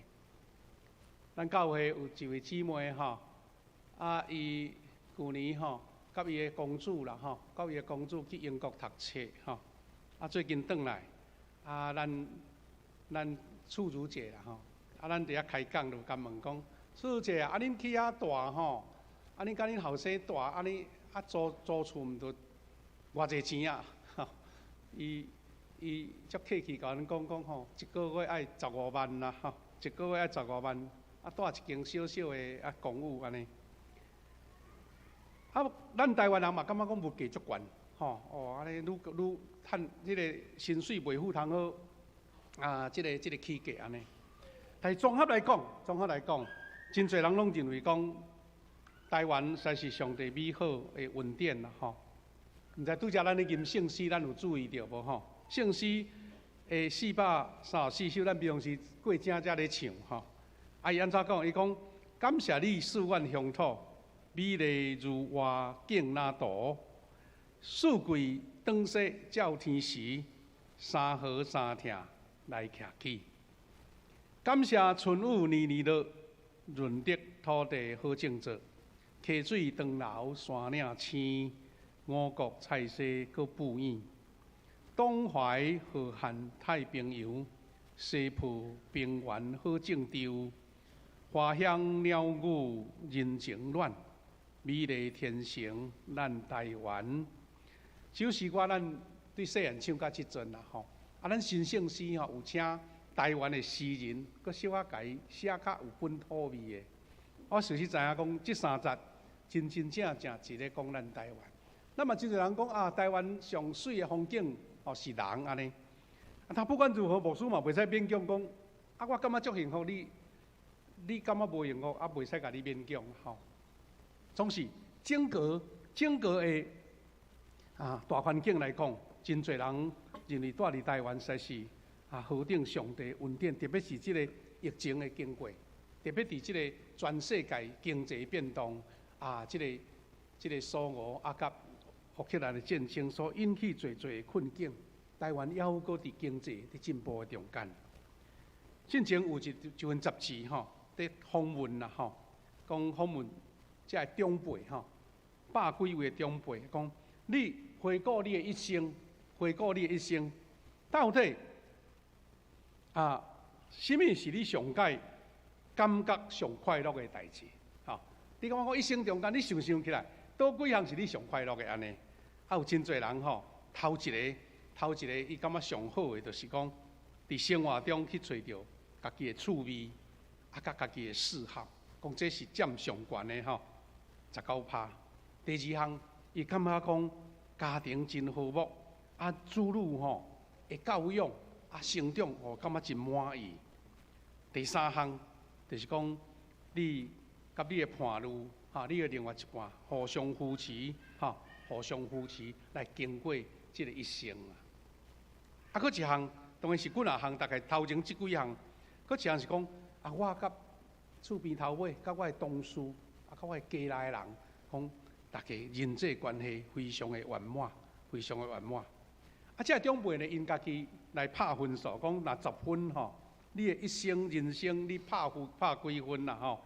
咱教會有一位姊妹吼，啊，伊舊年吼，佮伊的公主啦吼，佮伊的公主去英國讀冊吼，啊，最近轉來，啊，咱處如姐啦吼，啊，咱佇遐開講就共問講，處如姐啊，啊，恁去遐蹛吼，啊，恁佮恁後生蹛，按呢啊租厝毋著偌濟錢啊？吼，伊足客氣共阮講講吼，一個月愛十五萬啦吼，一個月愛十五萬，啊，蹛一間小小的啊公寓按呢。啊，咱台灣人嘛感覺講物價足懸，吼哦，按呢愈愈趁彼个薪水袂赴通好，啊，這個起價按呢。但是綜合來講，綜合來講，真濟人攏認為講，台灣實在是上帝美好的恩典啦，吼。毋知拄才咱咧吟聖詩，咱有注意著無吼？聖詩的434首，咱平常時過正才咧唱吼。啊，伊按怎講？伊講感謝你賜阮鄉土，美麗如畫境那圖，四季轉世照天時，山河三疼來徛起。感謝春雨年年落，潤澤土地好種作，溪水長流山嶺青，五穀菜蔬閣富養。東淮河漢太平洋，西部平原好種稻，花香鳥語人情暖，美麗天成咱台灣。這首詩歌咱對細漢唱到這陣啦吼，啊，咱新聖詩吼有請台灣的詩人，閣小可共伊寫較有本土味的。我事實知影講，這三節真真正正是咧講咱台灣。那麼真濟人講啊，台灣上媠的風景哦是人按呢。啊，他不管如何，牧師嘛袂使勉強講。啊，我感覺足幸福，你感覺無幸福，啊，袂使共你勉強吼。總是整個的啊大環境來講，真濟人認為蹛佇台灣實在是啊何等上帝恩典，特別是這个疫情的經過，特別佇這个全世界經濟變動啊，這個蘇俄啊佮烏克蘭的戰爭所引起濟濟的困境。台灣猶閣佇經濟佇進步的中間。進前有一份雜誌吼，佇訪問啦吼，講訪問遮个長輩吼，百幾位的長輩，講你回顧你的一生，回顧你的一生，到底啊，啥物是你上蓋感覺上快樂的代誌？吼，你感覺講一生中間，你想想起來，佗幾項是你上快樂的按呢？啊，有真濟人吼，頭一個，伊感覺上好的，就是講，佇生活中去揣著家己的趣味，啊，佮家己的嗜好，講這是佔上懸的吼，19%。第二項，伊感覺講家庭真和睦，啊，子女吼的教養啊，成長哦，感覺真滿意。第三項，就是講你佮你的伴侶，哈，你的另外一半互相扶持，哈，互相扶持來經過這个一生啊。啊，閣一項，當然是幾若項，大概頭前這幾項，閣一項是講啊，我佮厝邊頭尾，佮我的同事，啊，佮我的家內的人，講大家人際關係非常的圓滿，非常的圓滿。啊，這个長輩呢，𪜶家己來拍分數，講若10分吼，你的一生人生你拍分拍幾分啦吼？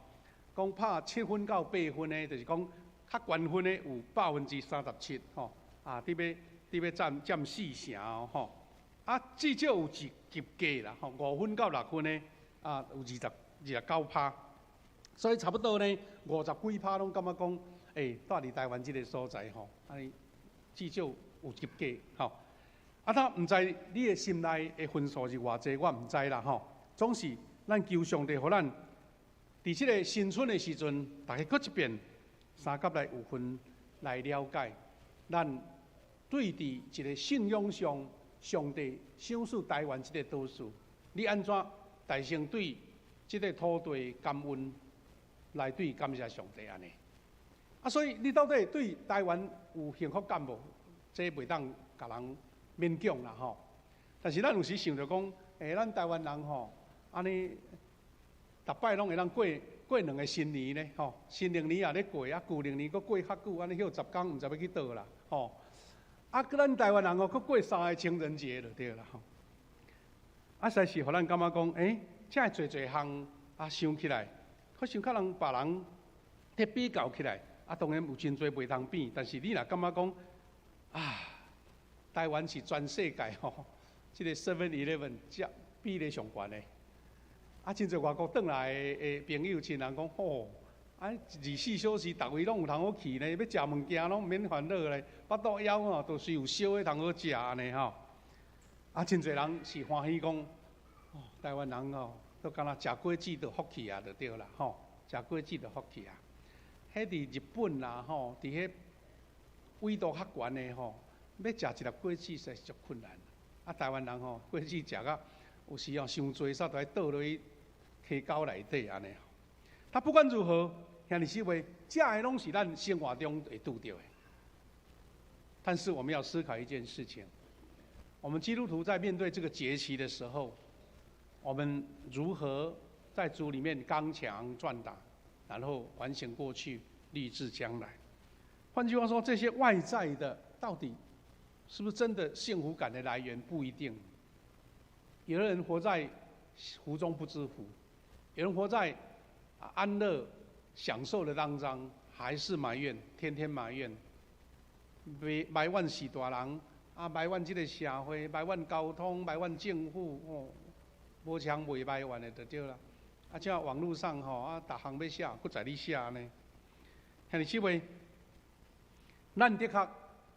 講拍7分到8分的，就是講較懸分的有37%吼，啊，佇欲佔四成哦吼。啊，至少有一及格啦吼，5分到6分的啊，有29%，所以差不多呢，五十幾趴攏感覺講，欸，蹛佇台灣這个所在吼，按呢至少有及格吼。啊，他毋知你的心內的分數是偌濟，我毋知啦吼。總是咱求上帝予咱佇這个新春的時陣，逐家閣一遍相佮來有份來了解，咱對佇一个信仰上，上帝賞賜台灣這个島嶼，你按怎大聲對這个土地感恩，來對感謝上帝按呢？啊，所以你到底對台灣有幸福感無？這袂當共人勉強啦吼。但是咱有時想著講，欸，咱台灣人吼，按呢，逐擺攏會當過過兩个新年呢吼，新曆年也咧過，啊舊曆年閣過較久，按呢歇10工，毋知欲去佗啦吼。啊，閣咱台灣人哦，閣過三个情人節就對啦吼。啊，實在是予咱感覺講，欸，遮爾濟濟項啊，想起來，好像佮人別人咧比較起來，啊，當然有真濟袂通比，但是你若感覺講，啊，台灣是全世界吼，這个 Seven Eleven 遮比例上懸的。啊，真濟外國轉來的朋友親人講，吼，啊，24小時逐位攏有通好去呢，欲食物件攏毋免煩惱咧，腹肚枵吼，都是有燒的通好食按呢吼。啊，真濟人是歡喜講，哦，台灣人吼，都敢若食果子就福氣啊，就對啦，吼，食果子就福氣啊。彼佇日本啦，吼，佇彼緯度較懸的吼，欲食一粒果子實在是足困難。啊，台灣人吼，果子食甲有時吼傷濟，煞都愛倒落去溪溝內底按呢。他不管如何，兄弟姊妹，這个攏是咱生活中會拄著的。但是我們要思考一件事情：我們基督徒在面對這個節期的時候，我們如何在主裡面剛強壯膽，然後反省過去，立志將來。換句話說，這些外在的到底是不是真的幸福感的來源？不一定。有的人活在福中不知福，有人活在安樂享受的當中，還是埋怨，天天埋怨，埋怨序大人，啊，埋怨這个社會，埋怨交通，埋怨政府，哦，無槍袂埋怨的就對啦。啊，這網路上吼，啊，逐項欲寫，閣在你寫呢。兄弟姊妹，咱的確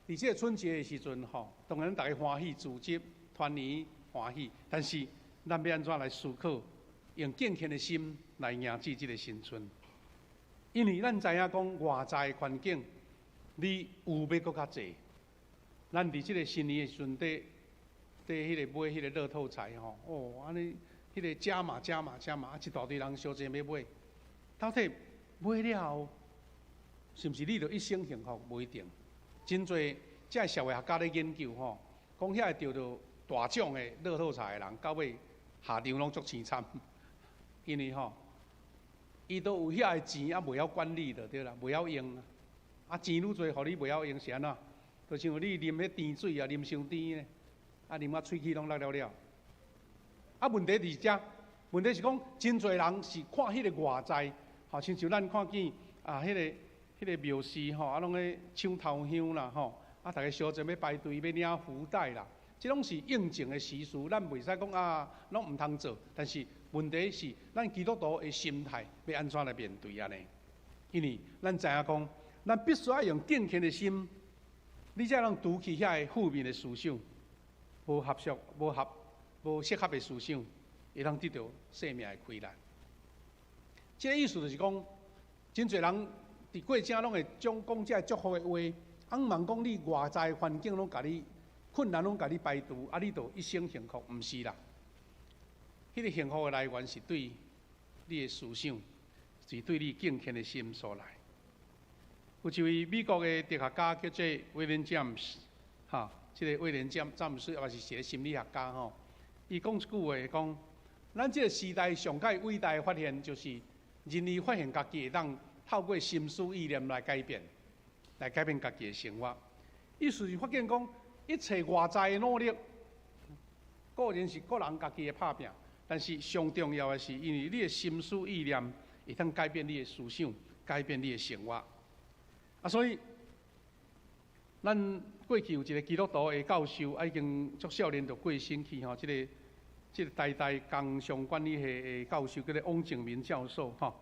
佇這个春節的時陣吼，當然逐家歡喜組織團年歡喜，但是咱欲按怎來思考，用敬虔的心來迎接這个新春？因為咱知影講外在環境，你有欲閣較濟。咱佇這个新年的時陣，佇佇彼个買彼个樂透彩吼，哦，按呢彼个加碼加碼加碼，啊一大堆人相爭欲買，到底買了後，是毋是你就一生幸福？無一定。真濟這个社會學家咧研究吼，講遐个著著大獎的樂透彩的人，到尾下場攏足凄慘，因為吼，伊都有遐个錢啊，袂曉管理就對啦，袂曉用啊，錢愈濟，予你袂曉用是按怎？就像你啉彼甜水啊，啉傷甜呢，啊，啉啊喙齒攏落了了。啊，問題佇遮，問題是講真濟人是看彼個外在，吼，親像咱看見啊，彼個廟寺吼，啊，攏咧搶頭香啦，吼，啊，逐家相爭欲排隊欲領福袋啦，這攏是應景的習俗，咱袂使講啊，攏毋通做。但是問題是，咱基督徒的心態欲按怎來面對按呢？因為咱知影講，咱必須愛用敬虔的心，你才能除去遐个負面的思想，無合適、無合、無適合的思想，會當得著生命的氣力。這个意思就是講，真濟人佇過程攏會將講這个祝福的話，啊，毋茫講你外在環境攏共你困難攏共你排除，啊，你就一生幸福，毋是啦。彼個幸福的來源是對你的思想，是對你敬虔的心所來。有一位美國的哲學家叫做威廉詹姆斯，哈，這個威廉詹姆斯也是一個心理學家吼。伊講一句話，講咱這個時代上蓋偉大的發現，就是人類發現家己會當透過心思意念來改變，來改變家己的生活。意思是發現講，一切外在的努力，固然是個人家己的拍拚，但是上重要的是，因為你的心思意念會當改變你的思想，改變你的生活。啊，所以咱過去有一個基督徒的教授，啊，已經足少年就過身去吼。這個台大工商管理系的教授叫做翁靜明教授吼。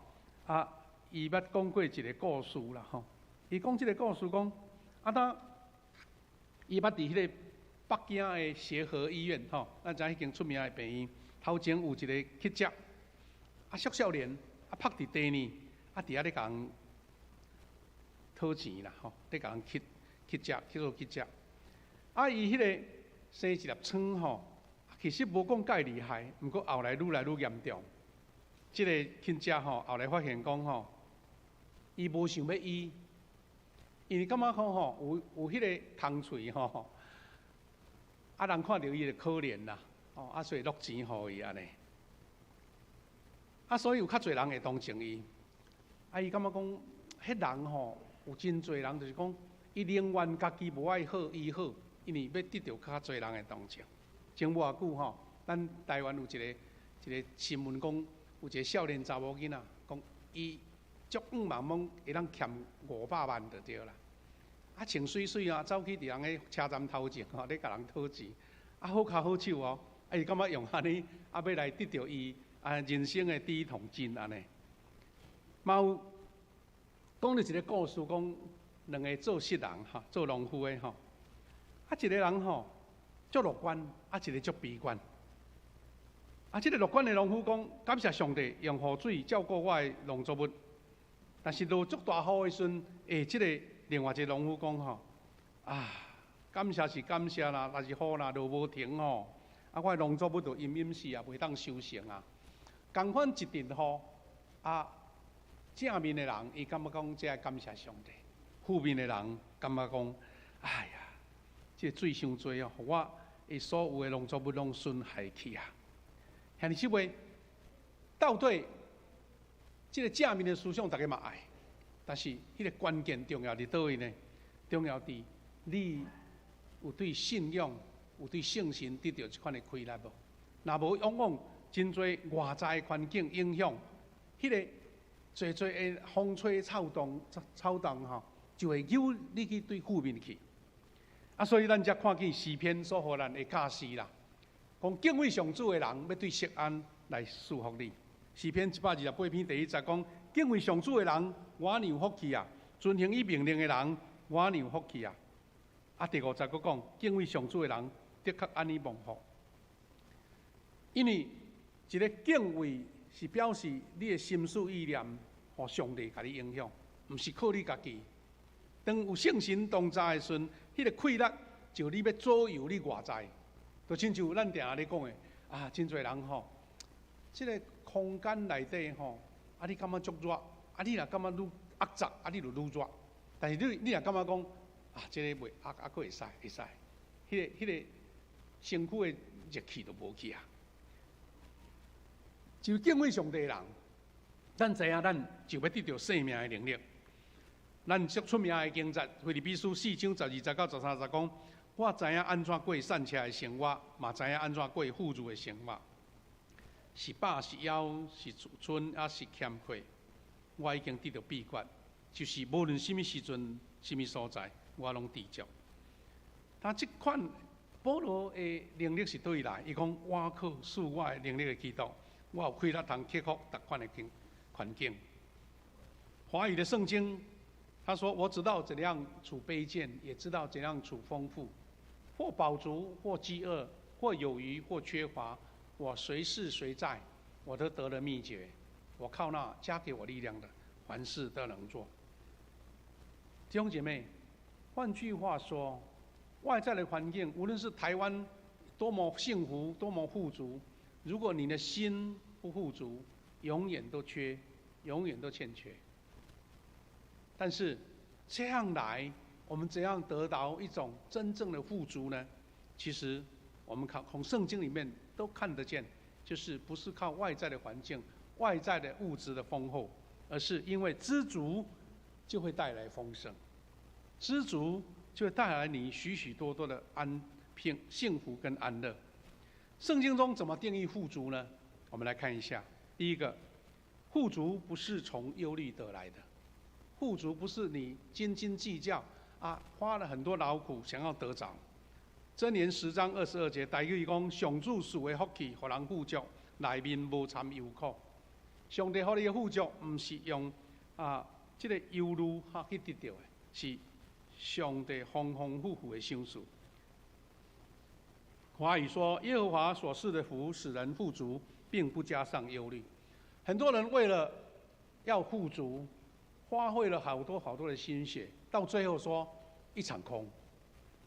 啊，伊捌講過一個故事啦吼。伊講這個故事講，啊，當伊捌佇彼個北京的協和醫院吼，咱知彼間出名的病院，頭前有一個乞丐，啊，足少年，啊，趴佇地呢，啊，佇遐咧共人討錢啦吼，咧共人乞乞食，去做乞食。啊，伊彼個生一粒瘡吼，其實無講蓋厲害，毋過後來愈來愈嚴重。這個乞丐吼，後來發現講吼，伊無想欲醫，因為感覺講吼，有彼個空喙吼，啊人看著伊就可憐啦，哦，啊所以落錢予伊按呢。啊，所以有較濟人會同情伊。啊，伊感覺講，彼人吼，有真濟人就是講，伊寧願家己無愛好醫好，因為欲得著較濟人的同情。前無偌久吼，咱台灣有一個新聞講，有一個少年查某囡仔，講伊足向望講會當欠500萬就對啦。啊，穿媠媠啊，走去佇人个車站頭前吼，咧共人討錢。啊，好跤好手哦，啊，伊感覺用按呢，啊，欲來得著伊啊人生的第一桶金按呢。嘛有講著一個故事，講兩个做穡人吼，做農夫的吼，啊，一个人吼足樂觀，啊，一个足悲觀。啊，這個樂觀的農夫講，感謝上帝用雨水照顧我的農作物，但是落足大雨的時陣，欸，這個另外一個農夫講吼，啊，感謝是感謝啦，但是雨若落無停吼，啊，我的農作物就淹淹死啊，袂當收成啊。仝款一陣雨，啊，正面的人伊感覺講這愛感謝上帝，負面的人感覺講，哎呀，這個水傷濟哦，予我的所有的農作物攏損害去啊。兄弟姊妹，到底這個正面的思想，大家嘛愛，但是彼個關鍵重要佇佗位呢？重要佇你有對信仰、有對聖神得著這款的氣力無？若無，往往真濟外在環境影響，彼個濟濟的風吹草動、草動吼，就會誘你去對負面去。啊，所以咱才看見詩篇所予咱的教示啦，講敬畏上主的人，欲對錫安來賜福你。詩篇128篇第一節講，敬畏上主的人，偌爾有福氣啊！遵行伊命令的人，偌爾有福氣啊！啊，第五節閣講，敬畏上主的人，的確按呢蒙福。因為一个敬畏是表示你的心思意念，予上帝共你影響，毋是靠你家己。當有聖神同在的時陣，彼個氣力就你欲左右你外在，就親像咱定定咧講的啊，真濟人吼，這个空間內底吼，啊你感覺足熱，啊你若感覺愈壓雜，啊你就愈熱。但是你若感覺講啊，這个袂壓，啊閣會使會使，彼個身軀的熱氣就無去啊。就敬畏上帝的人，咱知影咱就欲得著生命的能力。咱足出名的經節，腓立比書4章12節到13節講：我知影按怎過散赤的生活，嘛知影按怎過富足的生活。是飽是枵，是饞抑是欠缺，我已經得著秘訣，就是無論啥物時陣、啥物所在，我攏知足。他這款保羅的能力是佗位來？伊講我靠賜我的能力的基督，我有氣力通克服逐款的境環境。華語的聖經，他說：我知道怎樣處卑賤，也知道怎樣處豐富，或飽足，或飢餓，或有餘，或缺乏。我隨事隨在，我都得了秘訣。我靠那加給我力量的，凡事都能做。弟兄姐妹，換句話說，外在的環境，無論是台灣多麼幸福、多麼富足，如果你的心不富足，永遠都缺，永遠都欠缺。但是這樣來，我們怎樣得到一種真正的富足呢？其實我們看從聖經裡面都看得見，就是不是靠外在的環境、外在的物質的豐厚，而是因為知足就會帶來豐盛，知足就會帶來你許許多多的安平、幸福跟安樂。聖經中怎麼定義富足呢？我們來看一下。第一個，富足不是從憂慮得來的，富足不是你斤斤計較啊，花了很多勞苦想要得着。箴言10章22節，台語講：上主賜的福氣，予人富足，內面無摻憂苦。上帝予你的富足，毋是用啊這個憂慮哈去得著的，是上帝豐豐富富的賞賜。華語說：耶和華所賜的福使人富足，並不加上憂慮。很多人為了要富足，花費了好多好多的心血，到最後說一場空。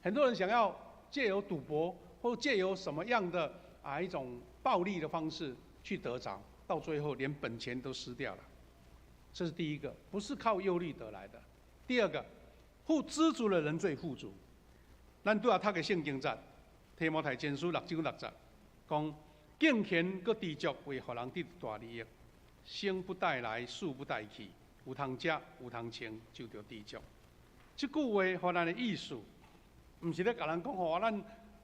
很多人想要借由賭博或借由什麼樣的啊一種暴力的方式去得著，到最後連本錢都失掉了。這是第一個，不是靠憂慮得來的。第二個，富知足的人最富足。咱拄仔讀的聖經節，提摩太前書6章6節，講敬虔閣知足會予人得大利益，生不帶來，死不帶去，有通食，有通穿，就著知足。這句話予咱的意思，毋是咧共人講吼，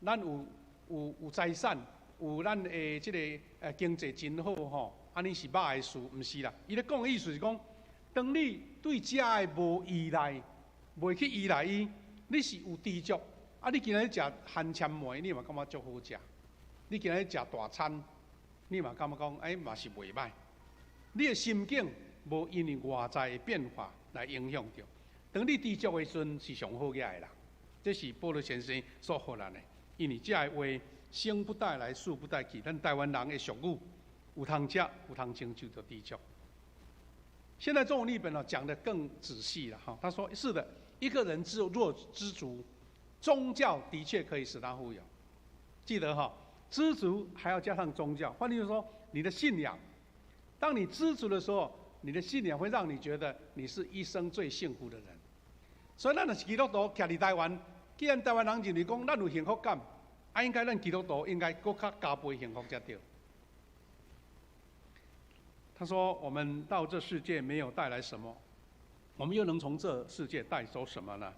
咱有財產，有咱的這個經濟真好吼，按呢是歹的事，毋是啦。伊咧講的意思是講，當你對這的無依賴，袂去依賴伊，你是有知足。啊，你今仔日食番汆糜，你嘛感覺足好食；你今仔日食大餐，你嘛感覺講，欸，嘛是袂䆀。你的心境無因為外在的變化來影響著。當你知足的時陣，是上好額的啦。這是保羅先生所予咱的，因為這个話生不帶來，死不帶去。咱台灣人的俗語，有通食，有通穿，就著知足。現在中文譯本呢講得更仔細了哈。他說：是的，一個人若知足，宗教的確可以使他富有。記得哈，知足還要加上宗教。換句話說，你的信仰，當你知足的時候，你的信仰會讓你覺得你是一生最幸福的人。所以，咱若是基督徒，徛佇台灣，既然台灣人認為講咱有幸福感，啊，應該咱基督徒應該閣較加倍幸福才對。他說：我們到這世界沒有帶來什麼，我們又能從這世界帶走什麼呢？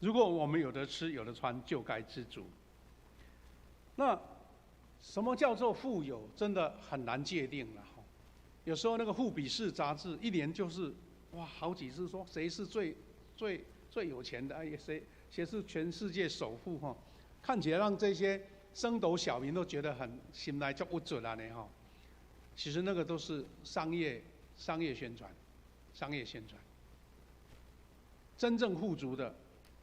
如果我們有得吃有得穿，就該知足。那什麼叫做富有？真的很難界定了。有時候那個富比士雜誌一年就是哇好幾次說誰是最最最有錢的，哎，誰是全世界首富哈？看起來讓這些升斗小民都覺得很心內足鬱卒按呢哈。其實那個都是商業宣傳，商業宣傳。真正富足的，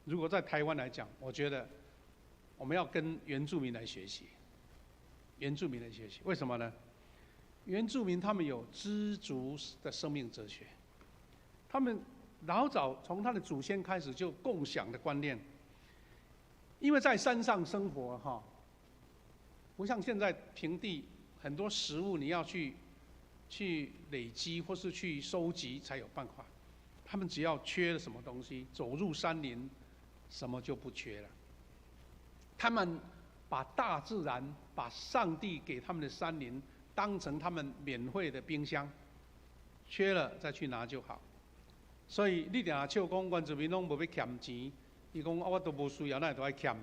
如果在台灣來講，我覺得我們要跟原住民來學習。原住民來學習，為什麼呢？原住民他們有知足的生命哲學，他們老早從他的祖先開始就共享的觀念，因為在山上生活哈，不像現在平地很多食物你要去累積或是去收集才有辦法，他們只要缺了什麼東西，走入山林，什麼就不缺了。他們把大自然、把上帝給他們的山林當成他們免費的冰箱，缺了再去拿就好。所以你定定笑講原住民攏無欲儉錢，伊講啊我都無需要，哪會都愛儉？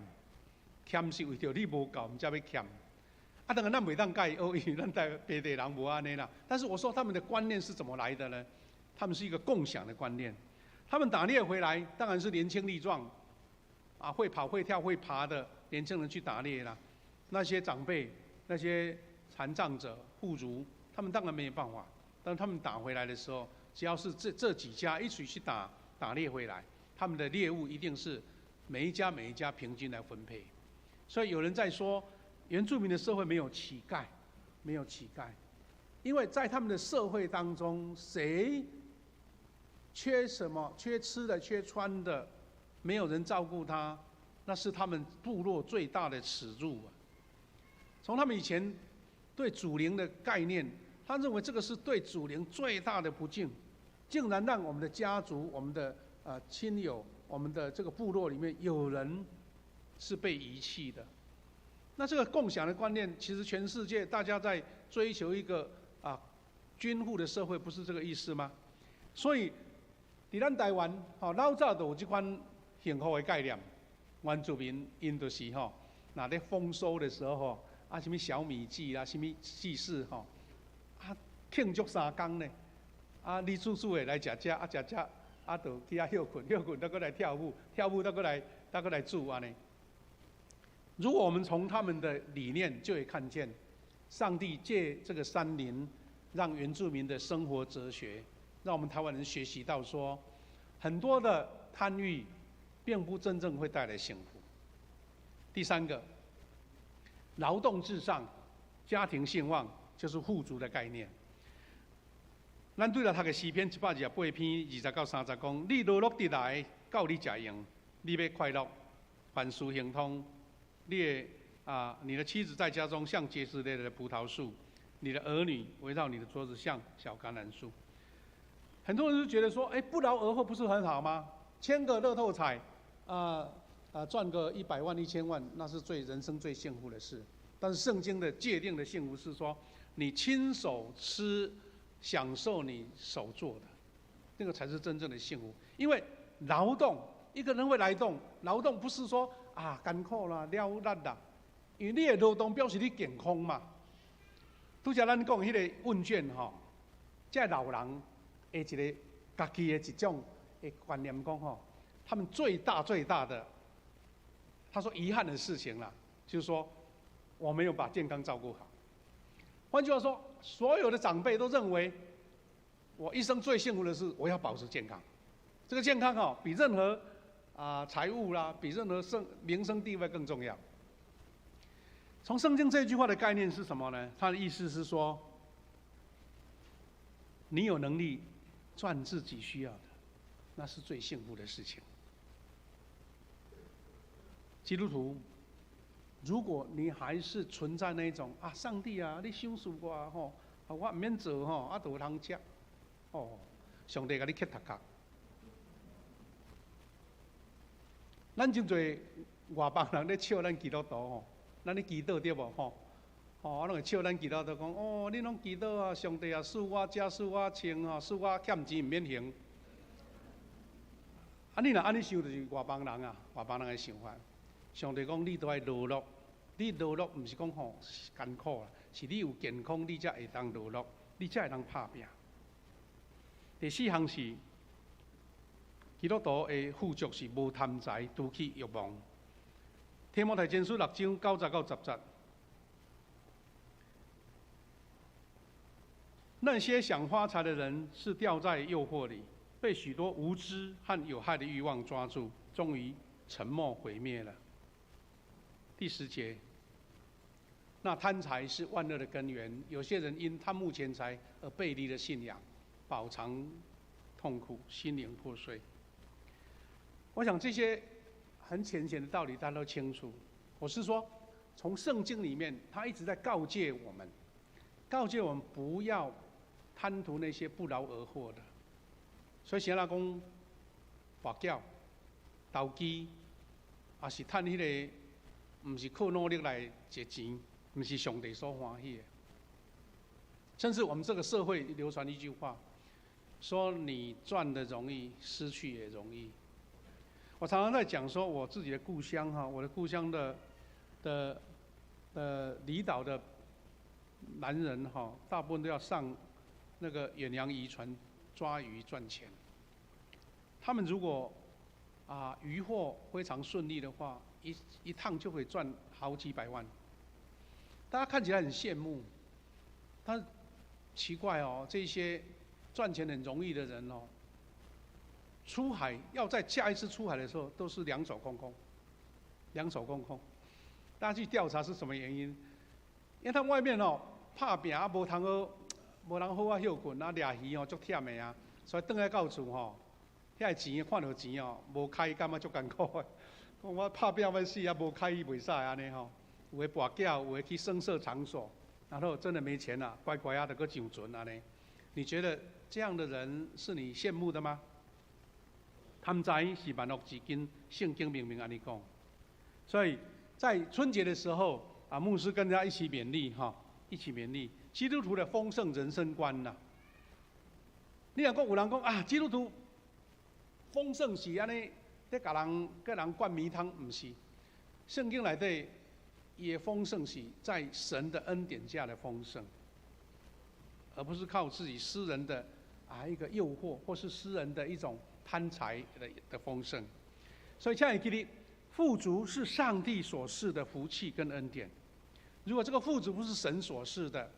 俭是為著你無夠，毋才欲俭。啊，當然咱袂當共伊學，因為咱台北地人無按呢啦。但是我說他們的觀念是怎麼來的呢？他們是一個共享的觀念。他們打獵回來，當然是年輕力壯，啊，會跑會跳會爬的年輕人去打獵啦。那些長輩、那些殘障者、婦孺，他們當然沒有辦法。當他們打回來的時候，只要是這幾家一起去打獵回來，他們的獵物一定是每一家每一家平均來分配。所以有人在說，原住民的社會沒有乞丐，沒有乞丐，因為在他們的社會當中，誰缺什麼、缺吃的、缺穿的，沒有人照顧他，那是他們部落最大的恥辱啊！從他們以前對祖靈的概念，他認為這個是對祖靈最大的不敬，竟然讓我們的家族、我們的親友、我們的這個部落裡面有人是被遺棄的。那這個共享的觀念，其實全世界大家在追求一個均富的社會，不是這個意思嗎？所以，佇咱台灣，吼老早就有這款幸福的概念。原住民𪜶就是吼，若咧豐收的時候吼，啊，啥物小米祭啦，啥物祭祀吼，啊慶祝3工呢，啊你煮煮的來食食，啊食食，啊就去遐歇睏，歇睏，再閣來跳舞，跳舞再閣來，再閣來煮按呢。如果我們從他們的理念，就會看見，上帝借這個山林，讓原住民的生活哲學，讓我們台灣人學習到說，很多的貪欲，並不真正會帶來幸福。第三個，勞動至上，家庭興旺，就是富足的概念。咱對來讀的詩篇128篇20到30講，你勞碌得來，夠你食用，你欲快樂，凡事亨通。你的妻子在家中像結實累累的葡萄樹，你的兒女圍繞你的桌子像小橄欖樹。很多人都覺得說，哎，不勞而獲不是很好嗎？簽個樂透彩，賺個100萬、1000萬，那是最人生最幸福的事。但是聖經的界定的幸福是說，你親手吃，享受你手做的，那個才是真正的幸福。因為勞動，一個人會來動，勞動不是說啊艱苦啦、了力啦，因為你的勞動表示你健康嘛。拄才咱講彼個問卷吼，這老人的一個家己的一種的觀念講吼，他們最大最大的，他說遺憾的事情啦，就是說我沒有把健康照顧好。換句話說，所有的長輩都認為，我一生最幸福的是我要保持健康。這個健康吼，比任何財務啦，比任何名聲地位更重要。從聖經這句話的概念是什麼呢？他的意思是說，你有能力賺自己需要的，那是最幸福的事情。基督徒，如果你還是存在那種啊，上帝啊，你賞賜我吼，我毋免做吼，啊，就有通食，哦，上帝共你磕頭殼。咱真濟外邦人咧笑咱基督徒吼，咱咧祈禱對無吼？吼，攏會笑咱基督徒講，哦，你攏祈禱啊，上帝啊，賜我食，賜我穿吼，賜我欠錢毋免還。啊，你若按呢想，就是外邦人啊，外邦人的想法。上帝講，你都愛勞碌，你勞碌毋是講吼艱苦啦，是你有健康，你才會當勞碌，你才會當拍拚。第四項是基督徒的富足是無貪財，除去欲望。提摩太前書6章9節到10節，那些想發財的人是掉在誘惑裡，被許多無知和有害的欲望抓住，終於沉沒毀滅了。第10節，那貪財是萬惡的根源，有些人因貪慕錢財而背離了信仰，飽嘗痛苦，心靈破碎。我想這些很淺顯的道理大家都清楚。我是說，從聖經裡面，他一直在告誡我們，告誡我們不要貪圖那些不勞而獲的。所以，誰若講跋筊、投機，也是趁彼個，毋是靠努力來賺錢，毋是上帝所歡喜的。甚至我們這個社會流傳一句話，說你賺的容易，失去也容易。我常常在講說，我自己的故鄉哈，我的故鄉的的離島的男人哈，大部分都要上那個遠洋漁船抓魚賺錢。他們如果漁獲非常順利的話，一趟就會賺好幾百萬。大家看起來很羨慕，但奇怪哦，這些賺錢很容易的人哦，出海要在下一次出海的時候，都是兩手空空，兩手空空。大家去調查是什麼原因？因為他外面哦，拍拚啊，無通好，無人好好歇睏啊，掠魚哦，足忝的啊，所以轉來到厝吼，遐个錢看著錢哦，無開感覺足艱苦的。講我拍拚欲死啊，無開袂使按呢吼。有的跋筊，有的去聲色場所，然後真的沒錢了，乖乖啊，就閣上船按呢。你覺得這樣的人是你羨慕的嗎？貪財是萬惡之根，聖經明明按呢講。所以在春節的時候，啊，牧師跟大家一起勉勵哈，一起勉勵基督徒的豐盛人生觀吶。你若講有人講啊，基督徒豐盛是按呢，咧共人共人灌迷湯，毋是。聖經內底伊的豐盛是在神的恩典下的豐盛，而不是靠自己私人的一個誘惑，或是私人的一種貪財的豐盛。所以，親愛的弟富足是上帝所賜的福氣跟恩典。如果這個富足不是神所賜的，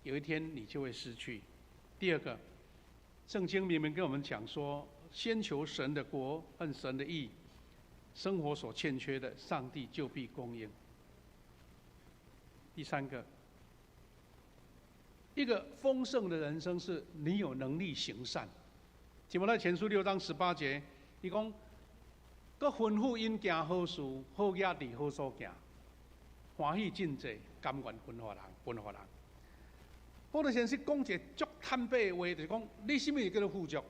有一天你就會失去。第二個，聖經明明跟我們講說，先求神的國和神的義，生活所欠缺的，上帝就必供應。第三個，一個豐盛的人生是你有能力行善。提摩太前書6章18節，伊講，閣吩咐𪜶行好事，好額佇好所行，歡喜賑濟，甘願分予人，分予人。保羅先生講一個足坦白的話，就是講，你啥物叫做富足？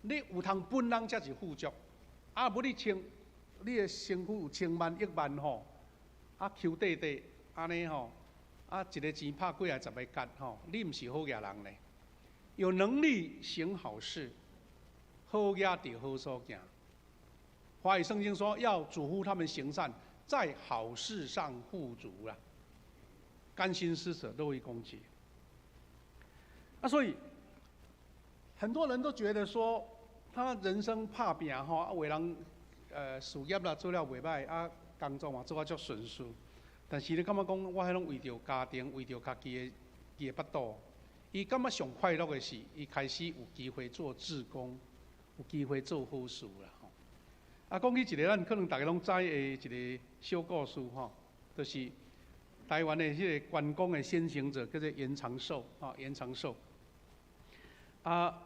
你有通分人才是富足。啊，無你穿，你的身軀有千萬億萬吼，啊，搝塊塊按呢吼，啊，一个錢拍幾仔十个結吼，你毋是好額人咧。有能力行好事，好額佇好所行。華語聖經說要囑咐他們行善，在好事上富足啦，甘心施捨，樂意供給。啊，所以很多人都覺得說，他人生拍拚吼，啊，有的人事業啦做了袂䆀，啊，工作嘛做啊足順遂，但是你感覺講，我彼攏為著家庭，為著家己的伊的腹肚，伊感覺上快樂的是，伊開始有機會做志工，有機會做好事啦。吼，啊，講起一個咱可能大家攏知的一個小故事吼，就是台灣的彼個觀光的先行者叫做嚴長壽，啊，嚴長壽。啊，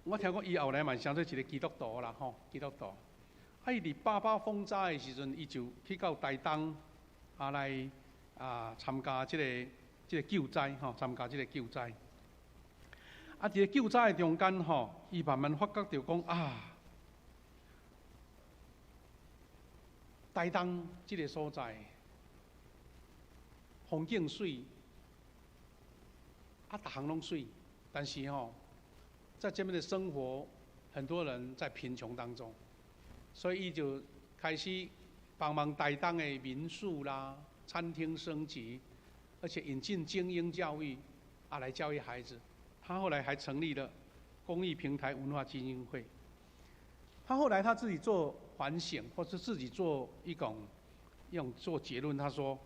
我聽講伊後來嘛是成做一個基督徒啦，吼，基督徒。啊，伊佇八八風災的時陣，伊就去到台東啊來參加這個救災，吼，參加這個救災。啊，佇個救災的中間，吼，伊慢慢發覺著講啊，台東這個所在風景媠，啊，逐項攏媠，但是吼，在這邊的生活，很多人在貧窮當中，所以伊就開始幫忙台東的民宿啦、餐廳升級，而且引進精英教育，啊，來教育孩子。他後來還成立了公益平台文化基金會。他後來他自己做反省，或是自己做一種用做結論，他說，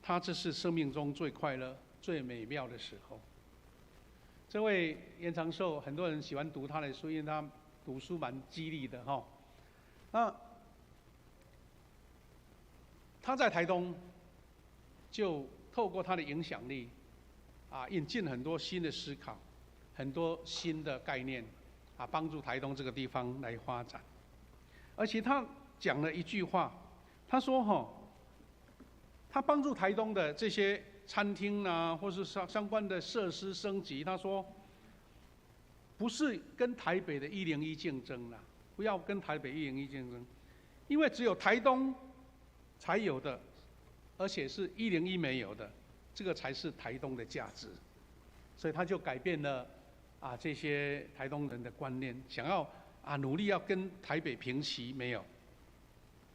他這是生命中最快樂、最美妙的時候。這位嚴長壽，很多人喜歡讀他的書，因為他讀書蠻激勵的哈。那他在台東，就透過他的影響力，啊，引進很多新的思考，很多新的概念，啊，幫助台東這個地方來發展。而且他講了一句話，他說：“哈，他幫助台東的這些餐廳啊，或是相關的設施升級。”他說，不是跟台北的101競爭啦，不要跟台北101競爭，因為只有台東才有的，而且是101沒有的，這個才是台東的價值。所以他就改變了這些台東人的觀念，想要努力要跟台北平齊，沒有。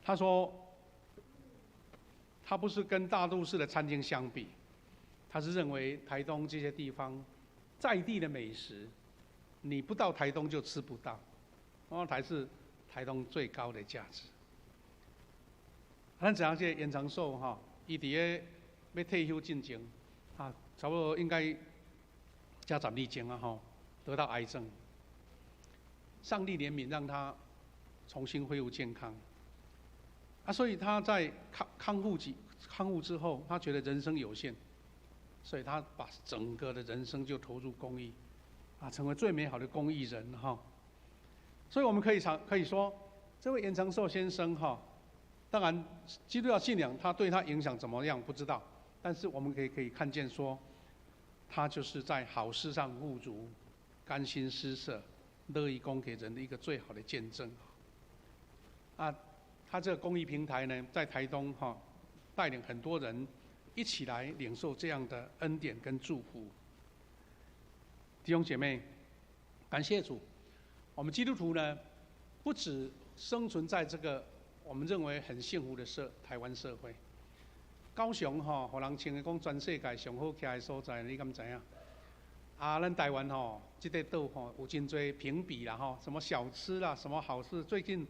他說，他不是跟大都市的餐廳相比，他是認為台東這些地方在地的美食，你不到台東就吃不到，那才是台東最高的價值。咱知影這個嚴長壽哈，伊佇咧欲退休進前，啊，差不多應該才10年前啊吼，得到癌症。上帝憐憫，讓他重新恢復健康。啊，所以他在康復之後，他覺得人生有限，所以他把整個的人生就投入公益，啊，成為最美好的公益人哈。所以我們可以說，這位嚴長壽先生哈，當然基督教信仰他對他影響怎麼樣不知道，但是我們可以看見說，他就是在好事上富足，甘心施捨，樂意供給人的一個最好的見證。啊，他這個公益平台呢，在台東哈，帶領很多人一起來領受這樣的恩典跟祝福。弟兄姐妹，感謝主，我們基督徒呢，不止生存在這個我們認為很幸福的台灣社會。高雄吼，予人稱為講全世界上好徛的所在，你敢知影？啊，咱台灣吼，這個島吼有真濟評比啦吼，什麼小吃啦，什麼好吃，最近，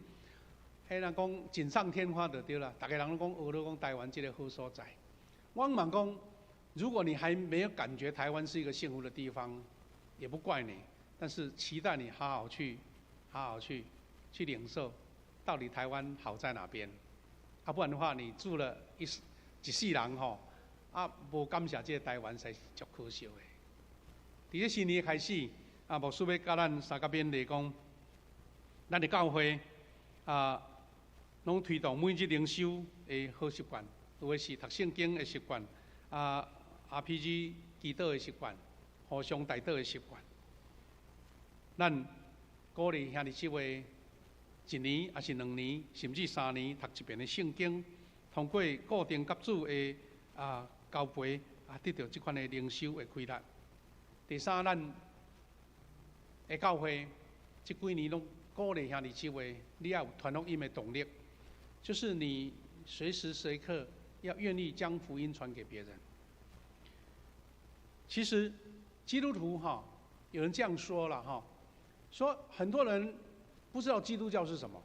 彼人講錦上添花就對啦，逐家人攏講學咧講台灣這個好所在。我嘛講，如果你還沒有感覺台灣是一個幸福的地方，也不怪你，但是期待你好好去，好好去領受，到底台灣好在哪邊？啊，不然的話，你住了一世人吼，啊，無感謝這個台灣，實在是足可惜的。佇這新年開始，啊，牧師欲共咱相佮勉勵講，咱的教會啊，攏推動每日靈修的好習慣，有的是讀聖經的習慣，啊，RPG 祈禱的習慣，互相代禱的習慣。咱鼓勵兄弟姊妹，一年抑是2年，甚至3年讀一遍的聖經，通過固定佮主的啊交陪啊，得著這款的靈修的開力。第三，咱的教會這幾年攏鼓勵兄弟姊妹，你要有傳福音的動力，就是你隨時隨刻要願意將福音傳給別人。其實基督徒哈，有人這樣說了哈，說很多人不知道基督教是什麼，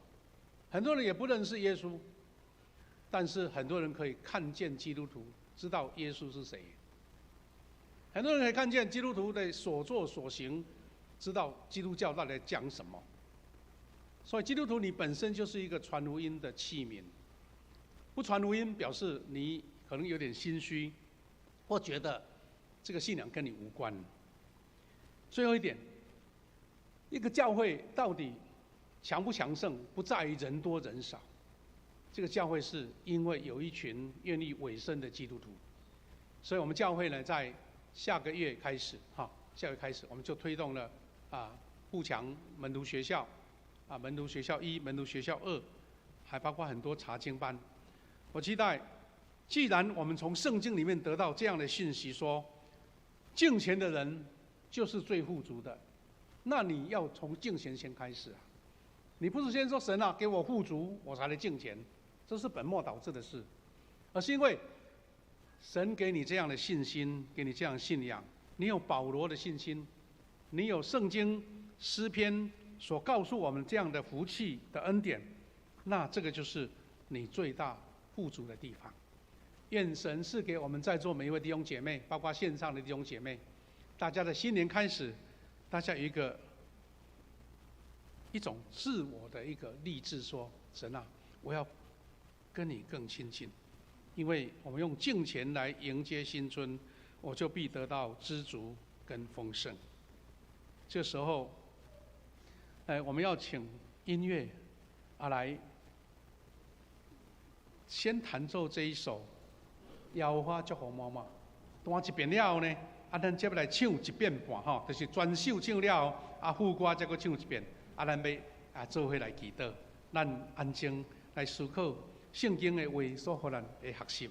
很多人也不認識耶穌，但是很多人可以看見基督徒，知道耶穌是誰。很多人可以看見基督徒的所作所行，知道基督教到底在講什麼。所以基督徒你本身就是一個傳福音的器皿，不傳福音表示你可能有點心虛，或覺得這個信仰跟你無關。最後一點，一個教會到底強不強盛，不在於人多人少，這個教會是因為有一群願意委身的基督徒，所以我們教會呢，在下個月開始，哈，下個月開始，我們就推動了啊，富強門徒學校，啊，門徒學校一、門徒學校二，還包括很多查經班。我期待，既然我們從聖經裡面得到這樣的信息，說敬虔的人就是最富足的，那你要從敬虔先開始啊！你不是先說神啊，給我富足，我才來敬虔，這是本末倒置的事，而是因為神給你這樣的信心，給你這樣的信仰，你有保羅的信心，你有聖經詩篇所告訴我們這樣的福氣的恩典，那這個就是你最大富足的地方。願神賜給我們在座每一位弟兄姐妹，包括線上的弟兄姐妹，大家的新年開始，大家有一種自我的一個立志，說：神啊，我要跟你更親近。因為我們用敬虔來迎接新春，我就必得到知足跟豐盛。這時候，哎，我們要請音樂啊來先彈奏這一首《耶和華祝福媽媽》。彈一遍了後呢，啊，咱接來唱一遍半吼，就是全首唱了後，啊，副歌再閣唱一遍，啊，咱欲啊做伙來祈禱，咱安靜來思考聖經的話所予咱的學習。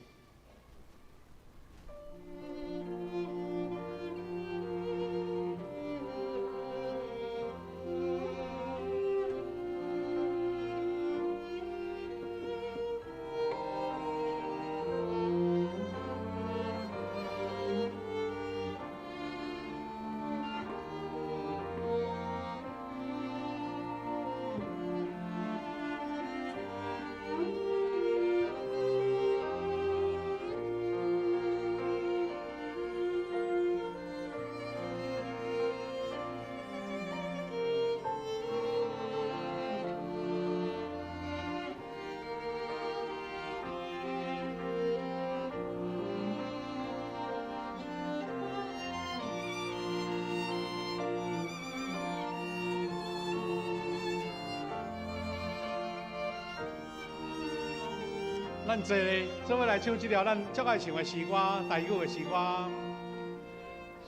咱坐咧，做伙來唱這條咱足愛唱的詩歌，台語的詩歌。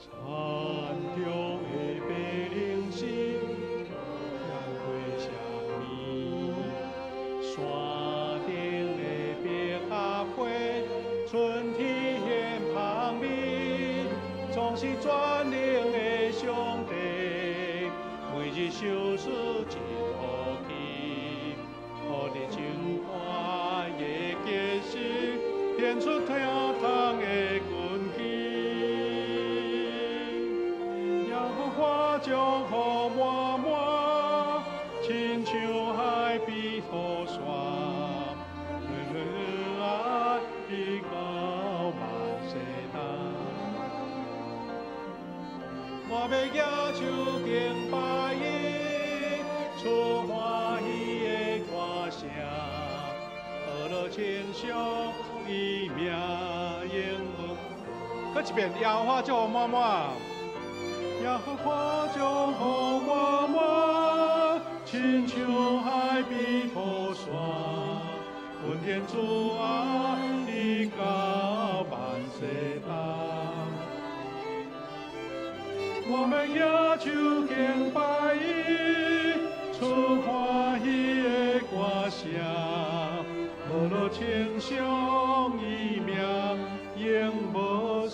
山中的白靈心，念過啥物？山頂的白鴿花，春天现芳味，總是全能的上帝，每日賞賜真福氣，予你真歡的結實，顯出疼痛的根基。耶和華祝福滿滿，親像海比土山，愛直到萬世代。我欲舉手敬拜伊，出歡喜的歌聲，學樂稱頌伊名永無。閣一遍，耶和華祝福滿滿，耶和華祝福滿滿，親像海比土山，恩典主愛直到萬世代。我欲舉手敬拜伊，出歡喜的歌聲，學樂稱頌伊名永無煞。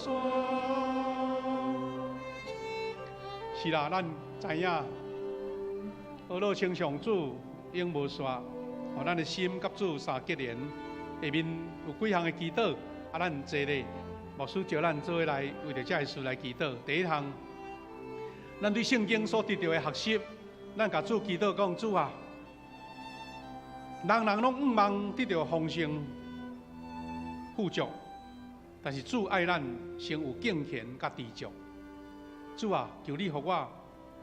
是啦，咱知影，學樂稱頌主永無煞，予咱的心佮主三結連。下面有幾項的祈禱，啊，咱坐咧，牧師召咱做伙來為著這个事來祈禱。第一項，咱對聖經所得著的學習，咱共主祈禱講：主啊，人人攏向望得著豐盛、富足，但是主愛咱先有敬虔佮知足。主啊，求你予我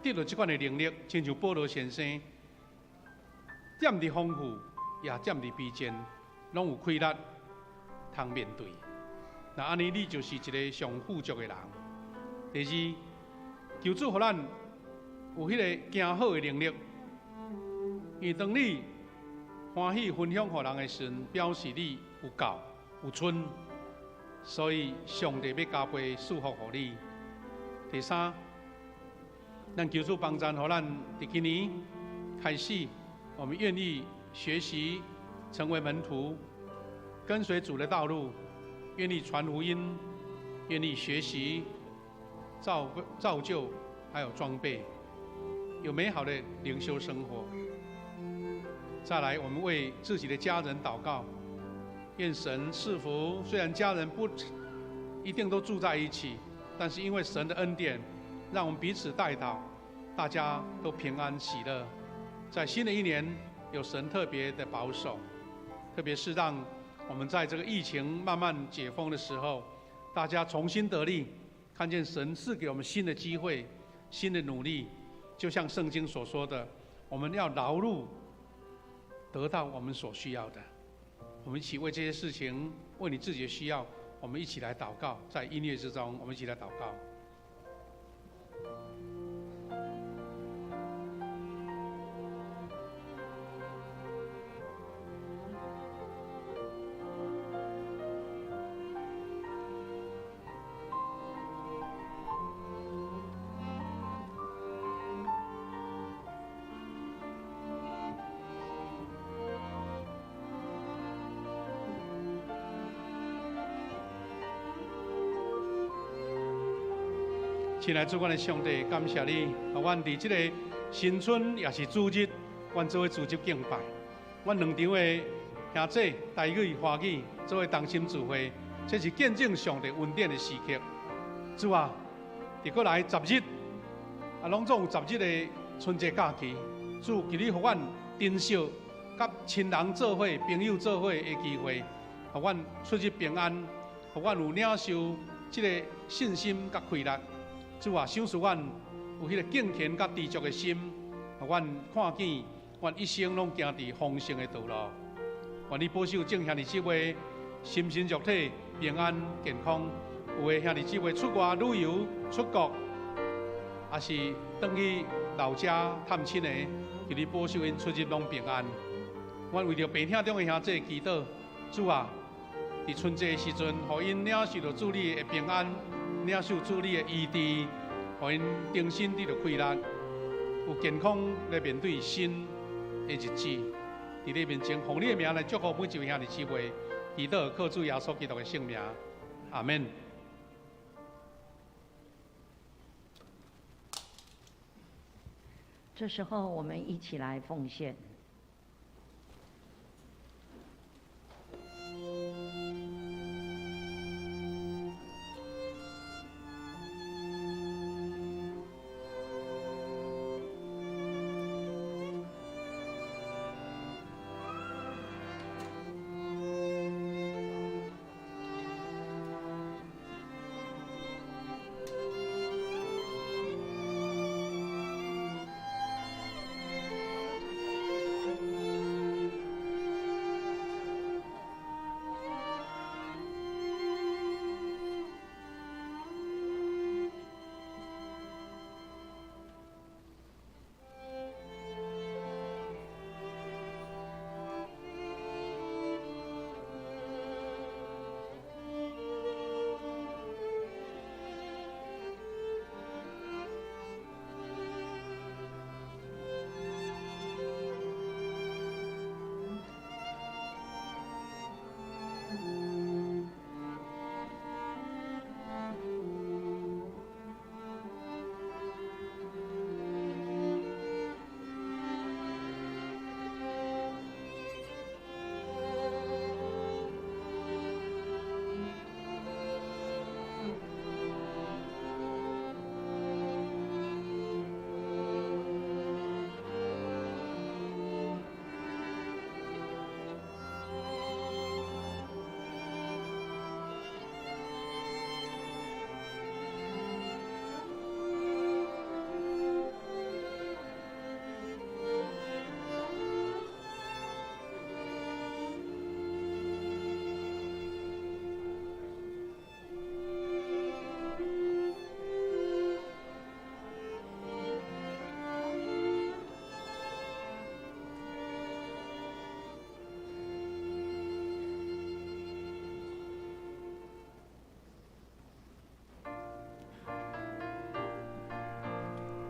得著這款的能力，親像保羅先生，踮佇豐富，也踮佇卑賤，攏有氣力通面對。若按呢，你就是一个上富足的人。第二，求主予咱有彼个行好的能力，因為當你歡喜分享予人的時陣，表示你有夠有剩，所以上帝欲加倍賜福予你。第三，咱求主幫贊，予咱佇今年開始，我們願意學習成為門徒，跟隨主的道路，願意傳福音，願意學習造就，還有裝備，有美好的靈修生活。再來，我們為自己的家人禱告，願神賜福。雖然家人不一定都住在一起，但是因為神的恩典，讓我們彼此代禱，大家都平安喜樂。在新的一年，有神特別的保守，特別是讓我們在這個疫情慢慢解封的時候，大家重新得力，看見神賜給我們新的機會、新的努力。就像聖經所說的，我們要勞碌得到我們所需要的。我們一起為這些事情，為你自己的需要，我們一起來禱告。在音樂之中，我們一起來禱告。親愛主，阮的上帝，感謝你，予阮佇這個新春也是主日，阮做伙組織敬拜。阮兩場的兄弟台語、華語做伙同心聚會，這是見證上帝恩典的時刻。主啊，佇過來10日，啊，攏總有10日的春節假期。主，求你予阮珍惜佮親人做伙、朋友做伙的機會，予阮出入平安，予阮有領受這個信心佮氣力。主啊，賞賜阮有彼个敬虔佮知足的心，予阮看見阮一生攏行佇豐盛的道路。願你保守眾兄弟姊妹心神肉體平安健康。有的兄弟姊妹出外旅遊、出國，抑是轉去老家探親的，求你保守𪜶出入攏平安。阮為著病痛中的兄弟祈禱，主啊，佇春節的時陣，予𪜶領受著主你的平安，領受主你的醫治，予𪜶重新得著氣力，有健康來面對新的日子。佇你面前，奉你的名來祝福每一位兄弟姊妹，祈禱靠主耶穌基督的聖名，阿們。這時候，我們一起來奉獻。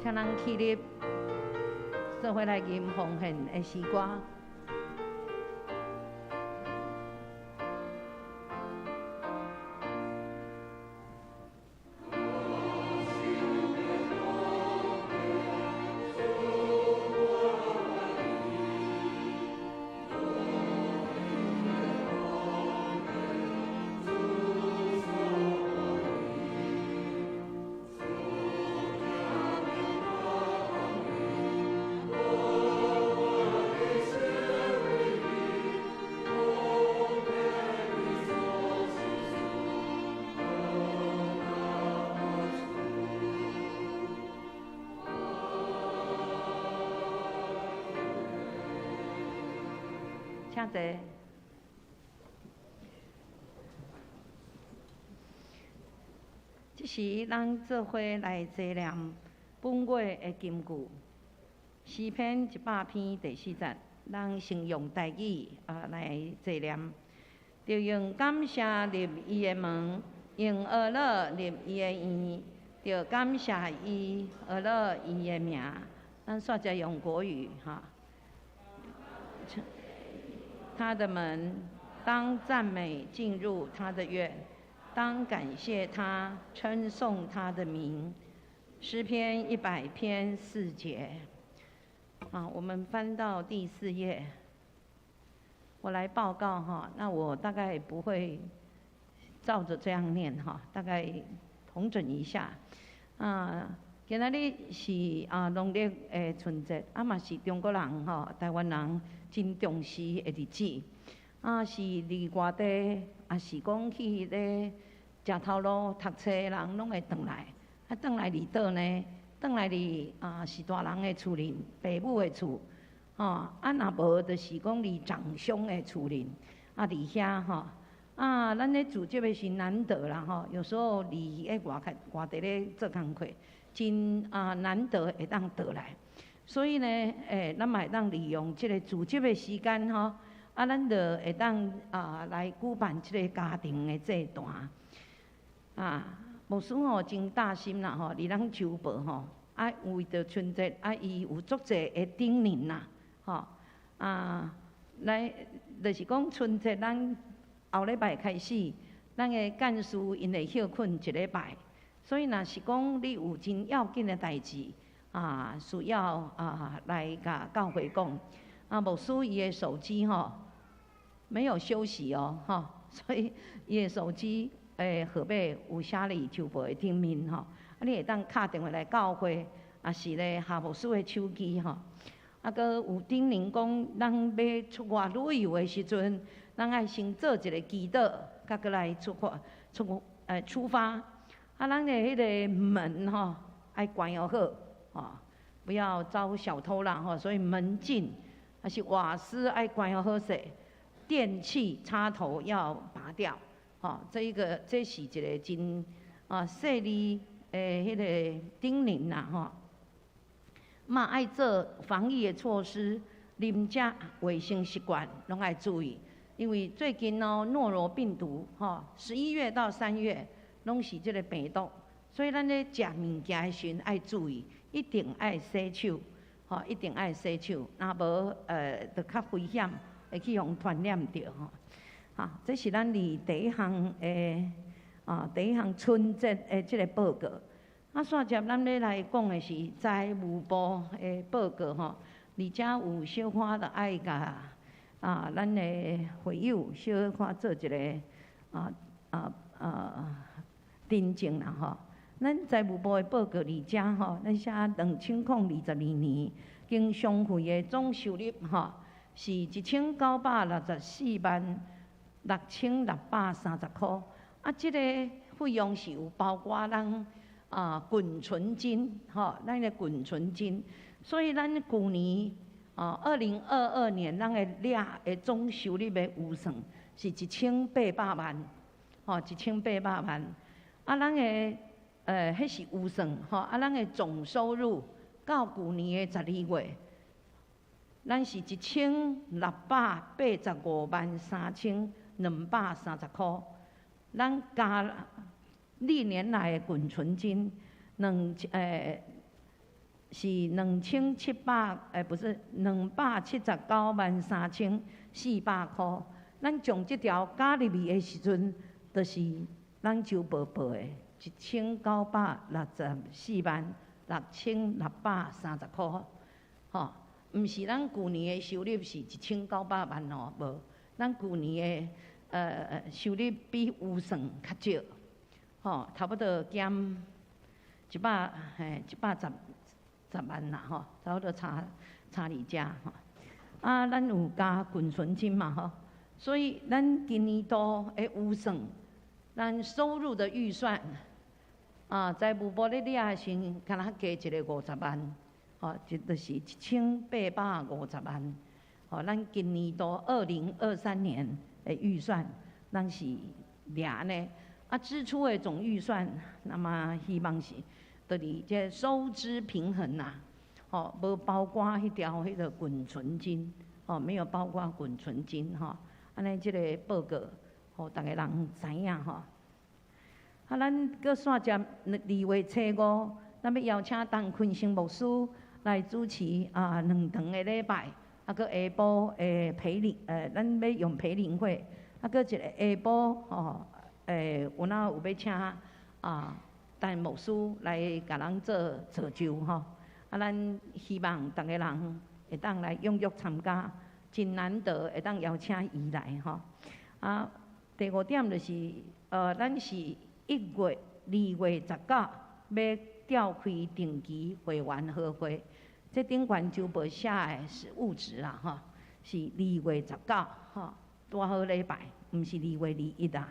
請咱起立，做伙來吟奉獻的詩歌。請坐。這時，咱做伙來齊念本月的金句，詩篇100篇第四節，咱先用台語來齊念。著用感謝入伊的門，用呵咾入伊的院，著感謝伊，呵咾伊的名。咱煞才用國語哈。他的門，當讚美進入他的院，當感謝他，稱頌他的名。詩篇100篇4節。啊，我們翻到第4頁，我來報告哈。那我大概不會照着這樣念哈，大概統整一下。啊，今仔日是啊農曆的春節，啊嘛是中國人吼、台灣人真重視的日子。啊，是佇外地，啊是講去咧食頭路讀冊的人，攏會轉來。啊，轉來佇倒呢？轉來佇啊是大人的厝裡，爸母的厝，吼。啊，若無就是講佇長兄的厝裡，啊，佇遐吼。啊，咱咧組織的是難得啦吼，有時候佇咧外外地咧做工課，真啊難得會當倒來。所以呢，咱嘛會當利用這個組織的時間吼。啊，咱就會當啊來舉辦這个家庭的祭壇。啊，牧師吼真貼心啦吼，佇咱秋報吼，啊為著春節啊，伊有足濟的叮嚀啦，吼啊，來就是講春節咱後禮拜開始，咱的幹事𪜶會歇睏一禮拜，所以若是講你有真要緊的代誌啊，需要啊來共教會講，啊牧師伊的手機吼沒有休息哦，吼，所以伊的手機號碼有寫佇周報的頂面吼，啊你會當敲電話來教會，抑是咧夏牧師的手機吼。啊，閣有叮嚀講，咱欲出外旅遊的時陣，咱愛先做一个祈禱，才閣來出發出出發。啊，咱的彼个門吼愛關予好，吼，不要遭小偷啦吼。所以門禁，抑是瓦斯愛關予好勢，電器插頭要拔掉。吼，這一個這是一个真啊細膩的彼个叮嚀啦吼。嘛愛做防疫的措施，啉食衛生習慣攏愛注意，因為最近哦諾羅病毒吼，11月到3月攏是這个病毒，所以咱咧食物件的時陣愛注意，一定愛洗手，吼，一定愛洗手，若無就較危險，會去予傳染著吼。哈，這是咱佇第一項的啊，第一項春節的這个報告。啊，煞接咱欲來講的是財務部的報告吼，而且有小可著愛共啊，咱的會友小可做一个訂正啦吼。咱財務部的報告佇遮吼，咱寫2022年經商會的總收入吼是1964萬6630箍。啊，這个費用是有包括咱啊滾存金吼，咱的滾存金。所以咱舊年啊，2022年咱的掠的總收入的預算是一千八百萬，吼，一千八百萬。啊，咱的彼是預算吼，啊，咱的總收入到舊年的12月，咱是1685萬3230箍。咱加歷年來的滾存金兩是2700不是279萬3400箍。咱將這條加入去的時陣，就是咱就報報的1964萬6630箍，吼，毋是咱舊年的收入是一千九百萬哦，無，咱舊年的收入比預算較少，吼，差不多減一百嘿一百十十萬啦，吼，差不多差差佇遮吼。啊，咱有加滾存金嘛，吼，所以咱今年度的預算，咱收入的預算，啊，財務部咧掠的時陣，敢若加一个50萬，吼，這就是一千八百五十萬。吼，咱今年度2023年的預算，咱是掠呢，啊，支出的總預算，那麼希望是，就是這收支平衡啦，吼，無包括彼條彼个滾存金，吼，沒有包括滾存金，吼，按呢這个報告，予逐个人知影吼。啊，咱閣煞接2月初5，咱欲邀請陳坤生牧師來主持啊兩堂的禮拜，啊，閣下晡的培靈，咱欲用培靈會，啊，閣一個下晡吼，有哪有欲請啊陳牧師來共咱做造就吼，啊，咱希望逐个人會當來踴躍參加，真難得會當邀請伊來吼。啊，第五點就是，咱是2月19欲召開定期會員和會，這頂懸周報寫的是誤植啦吼，是二月十九吼，拄好禮拜，毋是2月21啊。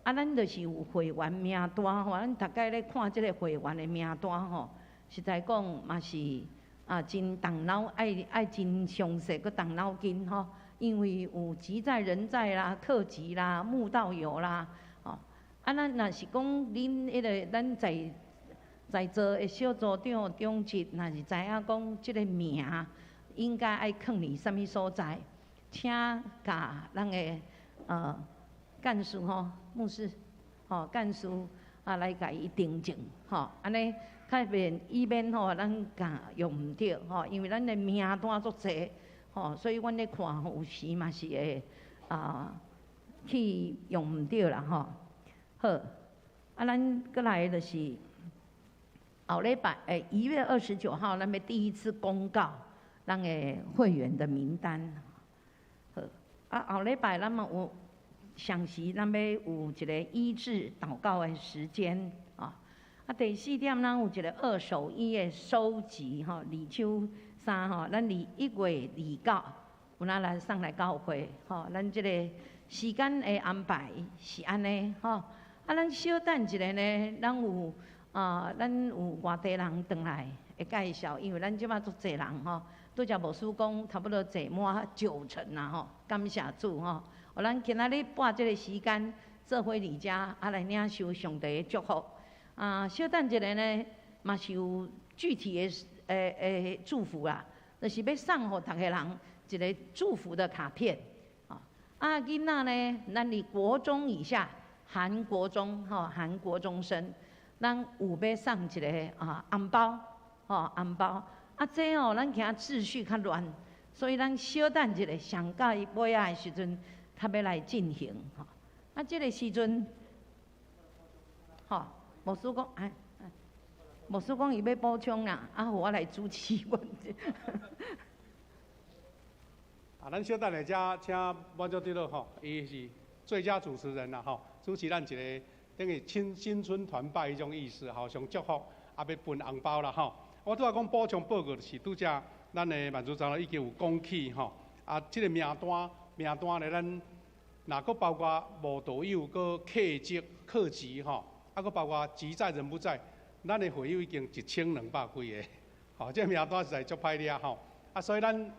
啊，咱就是有會員名單吼，咱逐擺咧看這个會員的名單吼，實在講嘛是啊真動腦，愛愛真詳細，閣動腦筋吼，因為有籍在人在啦、客籍啦、慕道友啦，吼，啊，咱若是講恁彼个咱在在座的小組長、長執，若是知影講這个名應該愛囥佇啥物所在，請共咱的幹事吼，牧師吼，幹事啊來共伊訂正吼，按呢較免以免吼咱共用毋著吼，因為咱的名單足濟吼，所以阮咧看吼，有時嘛是會啊去用毋著啦吼。好，啊，咱閣來就是後禮拜1月29號，咱欲第一次公告咱的會員的名單。好，啊後禮拜咱嘛有相時，咱欲有一個醫治禱告的時間啊。啊，第四點，咱有一個二手衣的收集吼，二手衫吼，咱佇1月29，有哪來送來教會吼，咱這個時間的安排是按呢吼。啊，咱小等一下呢，咱有外地人轉來會介紹，因為咱這擺足濟人吼，拄才牧師講差不多坐滿九成啦吼，感謝主吼。予咱今仔日撥這個時間做伙佇遮啊來領受上帝的祝福。啊，小等一下呢，嘛是有具體的祝福啦，就是欲送予逐个人一個祝福的卡片。啊，囡仔呢，咱佇國中以下，含國中吼，含國中生，咱有欲送一個啊紅包，吼紅包。啊，這哦，咱驚秩序較亂，所以咱小等一下，上到伊尾仔的時陣，較欲來進行吼。啊，這個時陣，吼，牧師講，哎，牧師講伊欲補充啦，啊，予我來主持阮。啊，咱小等下，遮請滿足長老吼，伊是最佳主持人啦吼，主持咱一個等於新春團拜彼種意思，吼，上祝福，啊，欲分紅包啦吼。我拄仔講補充報告，就是拄才咱的滿族長老已經有講起吼，啊，這個名單咧，咱若閣包括無道友、閣客籍、客籍吼，啊，閣包括籍在人不在，咱的會友已經1200幾个，吼，這個名單實在足歹掠吼，啊，所以咱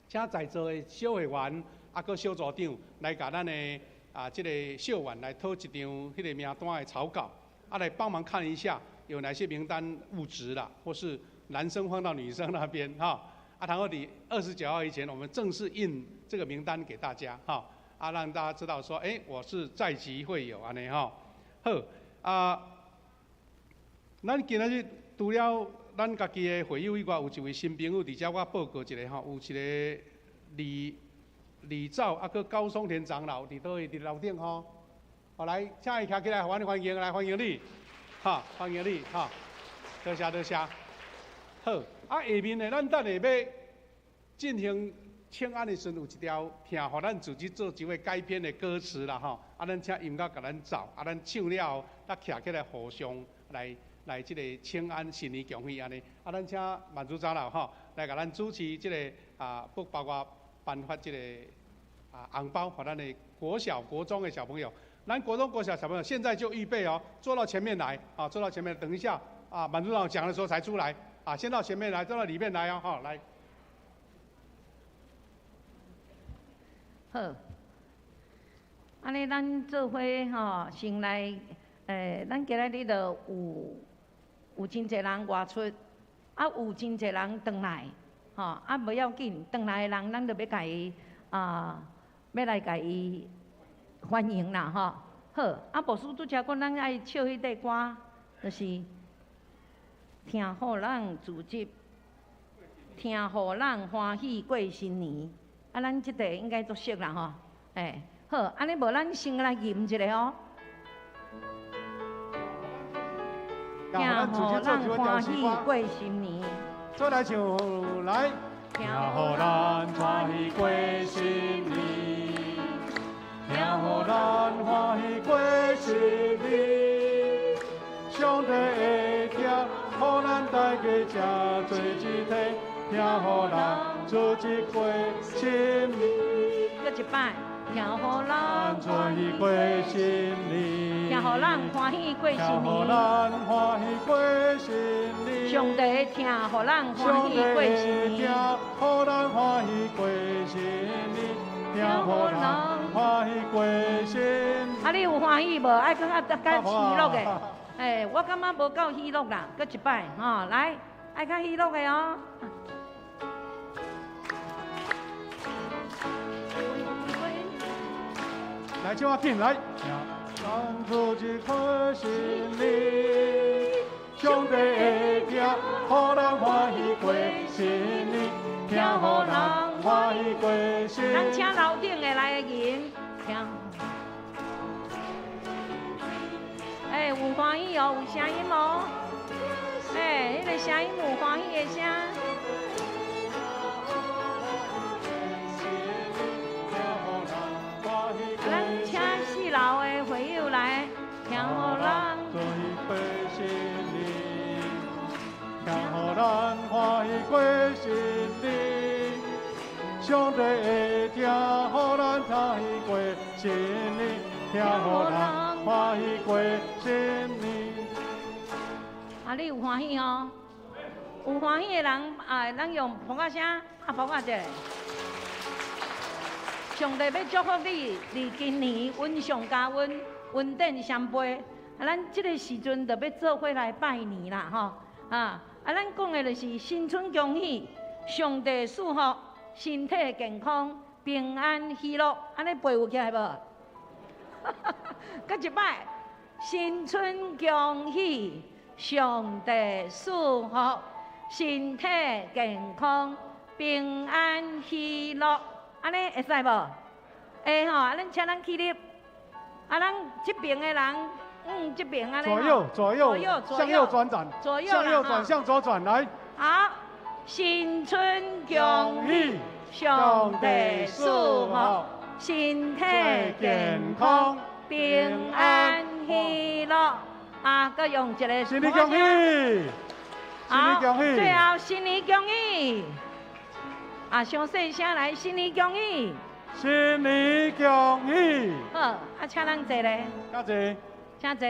請在座的小會員，啊，閣小組長來共咱的啊，這個小員來討一張彼個名單的草稿，啊，來幫忙看一下有哪些名單誤植啦，或是男生放到女生那邊哈，啊，然後佇29號以前，我們正式印這個名單給大家哈，啊，讓大家知道說，欸，我是在籍會友按呢吼，好，啊，咱今仔日除了咱家己的會友以外，有一位新朋友佇遮，我報告一下吼，有一個李李兆啊，閣高松田長老佇佗位？佇樓頂吼，好來，請伊徛起來，予阮歡迎，來歡迎你，哈，歡迎你，哈，多謝多謝。好，啊，下面呢，咱等下欲進行請安的時陣，有一條聽，予咱自己做一位改編的歌詞啦，吼。啊，咱請音樂共咱奏，啊，咱唱了後，咱徛起來互相來這個請安新年恭喜按呢。啊，咱請滿族長老吼來共咱主持這個啊，不包括頒發這個啊紅包，予咱的國小、國中的小朋友。咱國中、國小小朋友現在就預備哦，坐到前面來，啊，坐到前面，等一下啊，滿族長老講的時候才出來。啊，先到前面來，坐到裡面來哦，好，來。好，按呢，咱做伙吼，先來，咱今仔日就有真濟人外出，啊，有真濟人轉來，吼，啊，無要緊，轉來的人，咱就欲共伊啊，欲來共伊歡迎啦，吼。好，啊，牧師拄才講，咱愛唱彼塊歌，就是聽予咱組織，聽予咱歡喜過新年。啊，咱這塊應該足熟啦吼，欸，好，按呢無咱先來吟一下哦。聽予咱歡喜過新年。做來唱來。聽予咱歡喜過新年，聽予咱歡喜過新年，上帝的疼，予咱大家這做一體，聽予咱組織過新年。閣一擺，聽予咱歡喜過新年，聽予咱歡喜過新年，聽予咱歡喜過新年。上帝的疼，予咱歡喜過新年，予咱歡喜過新年，聽予咱歡喜過新年。啊，你有歡喜無？愛閣較較喜樂的。欸，我感覺無夠喜樂啦，閣一擺吼，來，愛較喜樂的哦。来，唱较紧，来。咱出一颗心灵，上帝的疼，予人欢喜过新年，疼予人欢喜过新年。咱请楼顶的来迎，听。哎，有欢喜哦，有声音哦。哎，彼个声音有欢喜的声。咱请四楼的会友来，听予人。听予咱欢喜过新年，上帝的疼，予咱欢喜过新年，听予咱欢喜过新年。啊，你有欢喜哦？有欢喜的人啊，咱用噗仔声，啊，噗仔者。上帝要祝福你，伫今年稳上加稳，稳鼎双倍。啊，咱这个时阵就欲做伙来拜年啦，吼！啊，咱讲的就是新春恭喜，上帝赐福，身体健康，平安喜乐。按呢背有起来无？阁一摆，新春恭喜，上帝赐福，身体健康，平安喜乐。按呢会使无？会吼，啊，咱请咱起立，啊，咱这边的人，这边按呢。左右，左右，向右转转，左右，向右转，向左转，来。好，新春恭喜，上帝赐福，身体健康，平安喜乐。啊，阁用一个。新年恭喜，新年恭喜。最后新年恭喜。啊，伤细声来，新年恭喜！新年恭喜！好，啊，请人坐咧。请坐。请坐。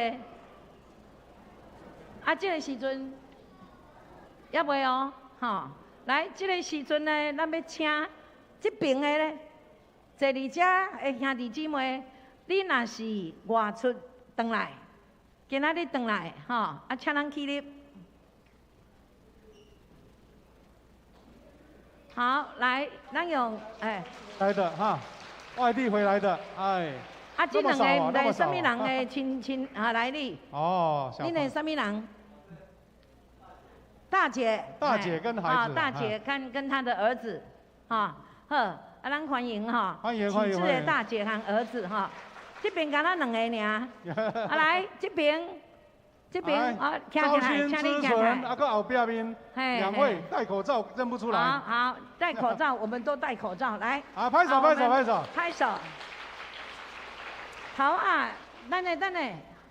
啊，这个时阵，犹未哦，吼，来，这个时阵呢，咱欲请这边的咧，坐伫遮的兄弟姊妹，你若是外出转来，今仔日转来，吼，啊，请咱起立。好，来，咱用哎。来的哈，外地回来的，哎。啊，这两个毋知啥物人的亲亲啊来历。哦。恁的啥物人？大姐。大姐跟孩子。大姐跟她的儿子，哈，好，啊，咱欢迎哈。欢迎欢迎。亲自的大姐和儿子哈，这边敢若两个尔。啊，来这边。这边啊，徛起来，请你徛起来。啊，阁后壁面两位戴口罩认不出来。好，好，戴口罩，我们都戴口罩，来。啊，拍手，拍手，拍手。拍手。头啊，等下，等下，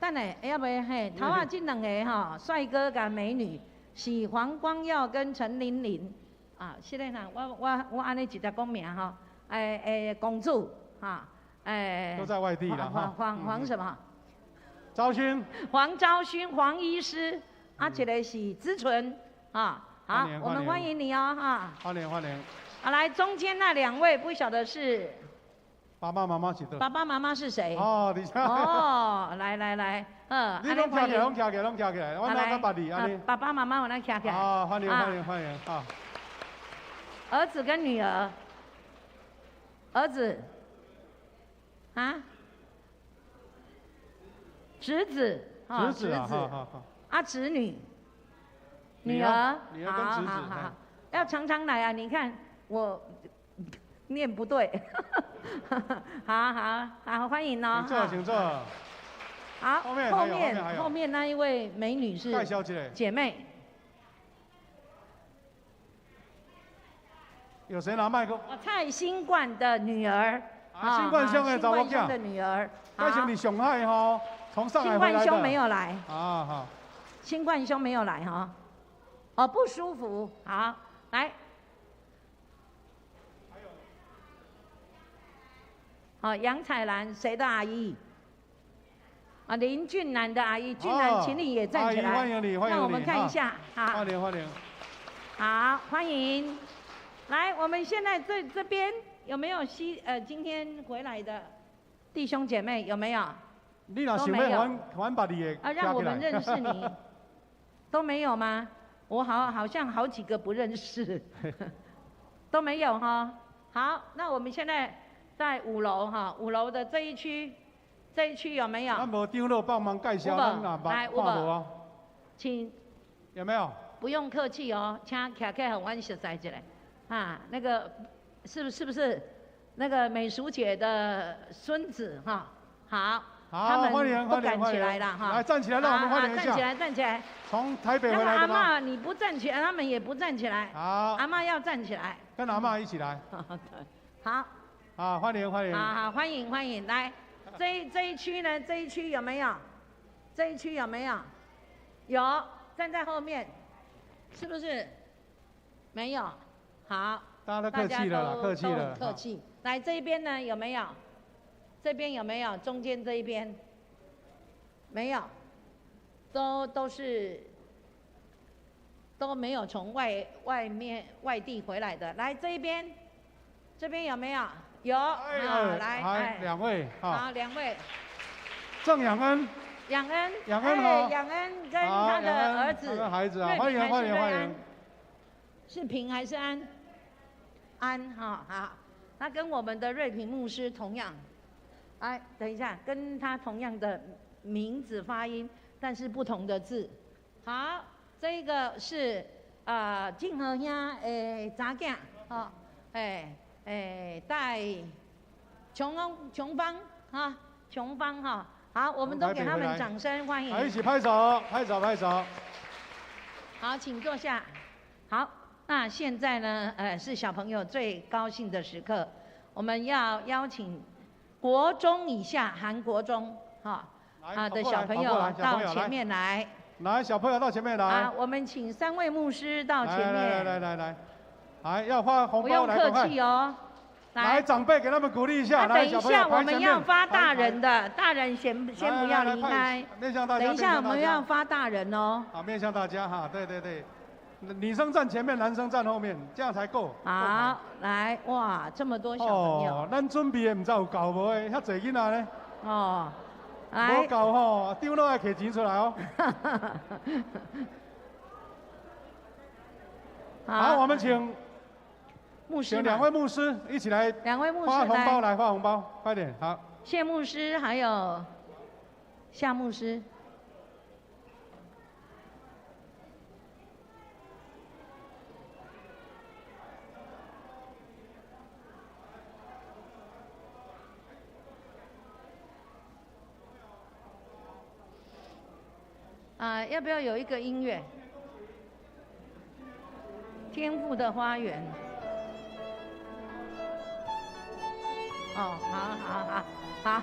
等下，哎，未嘿，头啊，这两个吼，帅哥佮美女是黄光耀跟陈玲玲啊，是嘞啦，我按呢直接讲名吼，哎哎，公主哈，哎。都在外地了哈。黄什么？昭勋，黄昭勋，黄医师，啊，一个是资纯，啊，好，我们欢迎你哦，哈，欢迎欢迎。好，来中间那两位不晓得是爸爸妈妈是的。爸爸妈妈是谁？哦，你哦，来来来，你拢徛起来，拢徛起来，拢徛起来，我哪敢捌你按呢？爸爸妈妈，我来徛起来。啊，欢迎欢迎欢迎啊！儿子跟女儿，儿子，啊？侄子，侄子，啊，侄女，女儿，女儿跟侄子，好好，要常常来啊！你看我念不对，好好好，欢迎哦，请坐，请坐。好，后面那一位美女是姐妹。有谁拿麦克？蔡新冠的女儿。啊，新冠兄的查某囝的女儿。该是伫上海吼。从上海回来的。新冠兄没有来。啊好。新冠兄没有来哈，哦不舒服，好来。好，杨彩兰谁的阿姨？啊，林俊南的阿姨，俊南，请你也站起来。欢迎你，欢迎你。让我们看一下，好。欢迎欢迎。好，欢迎。来，我们现在这边有没有今天回来的弟兄姐妹有没有？你若想欲还捌你的，啊，让我们认识你，都没有吗？我好像好几个不认识，都没有哈。好，那我们现在在五樓哈，五樓的這一區，這一區有沒有？咱無長老幫忙介紹，咱也來，看無啊？請。有沒有？不用客氣哦，請徛起來，予阮熟似一下。啊，那個是不是那個美淑姐的孫子哈？好，好，歡迎不敢起來了哈。來站起來，讓我們歡迎一下。站起來，站起來。從台北回來的嗎？阿嬤你不站起來，他們也不站起來。好。阿嬤要站起來。跟阿嬤一起來。好。好，歡迎歡迎。好好，歡迎歡迎，來，這一區呢？這一區有沒有？這一區有沒有？有，站在後面，是不是？沒有。好。大家都客氣了，客氣了。客氣。來這邊呢？有沒有？這邊有沒有？中間這一邊沒有，都是都沒有從外面外地回來的。來這一邊，這邊有沒有？有。好，來，兩位。好，兩位。鄭養恩。養恩。養恩好。養恩跟他的兒子。他的孩子啊，歡迎歡迎歡迎。是平還是安？安哈好，他跟我們的瑞平牧師同樣。哎，等一下，跟他同樣的名字發音，但是不同的字。好，這個是靜和兄的查囝，吼，帶瓊芳哈，瓊芳哈，好，我們都給他們掌聲歡迎。一起拍手，拍手，拍手。好，請坐下。好，那現在呢，是小朋友最高興的時刻，我們要邀請國中以下，韓國中，哈啊的小朋友到前面來。來，小朋友到前面來。啊，我們請三位牧師到前面。來來來來，來要發紅包，不用客氣哦。來，長輩給他們鼓勵一下。等一下，我們要發大人的，大人先不要離開。面向大家。等一下，我們要發大人哦。好，面向大家哈，對對對，女生站前面，男生站後面，這樣才夠。好，來，哇，這麼多小朋友。哦，咱準備的毋知有夠無的，遐濟囡仔呢。哦，來。無夠吼，長老愛提錢出來哦。好，我們請。牧師，請兩位牧師一起來，兩位牧師發紅包來發紅包，快點，好。謝牧師還有夏牧師。啊，要不要有一個音樂？天父的花園。哦，好好好，好。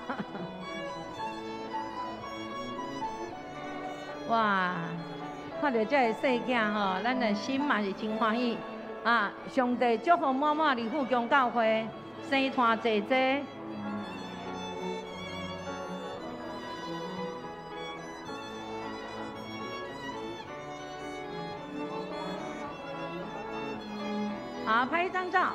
哇，看到這个細囝吼，咱的心嘛是真歡喜啊！上帝祝福滿滿伫富強教會，生團濟濟。好，拍一張照。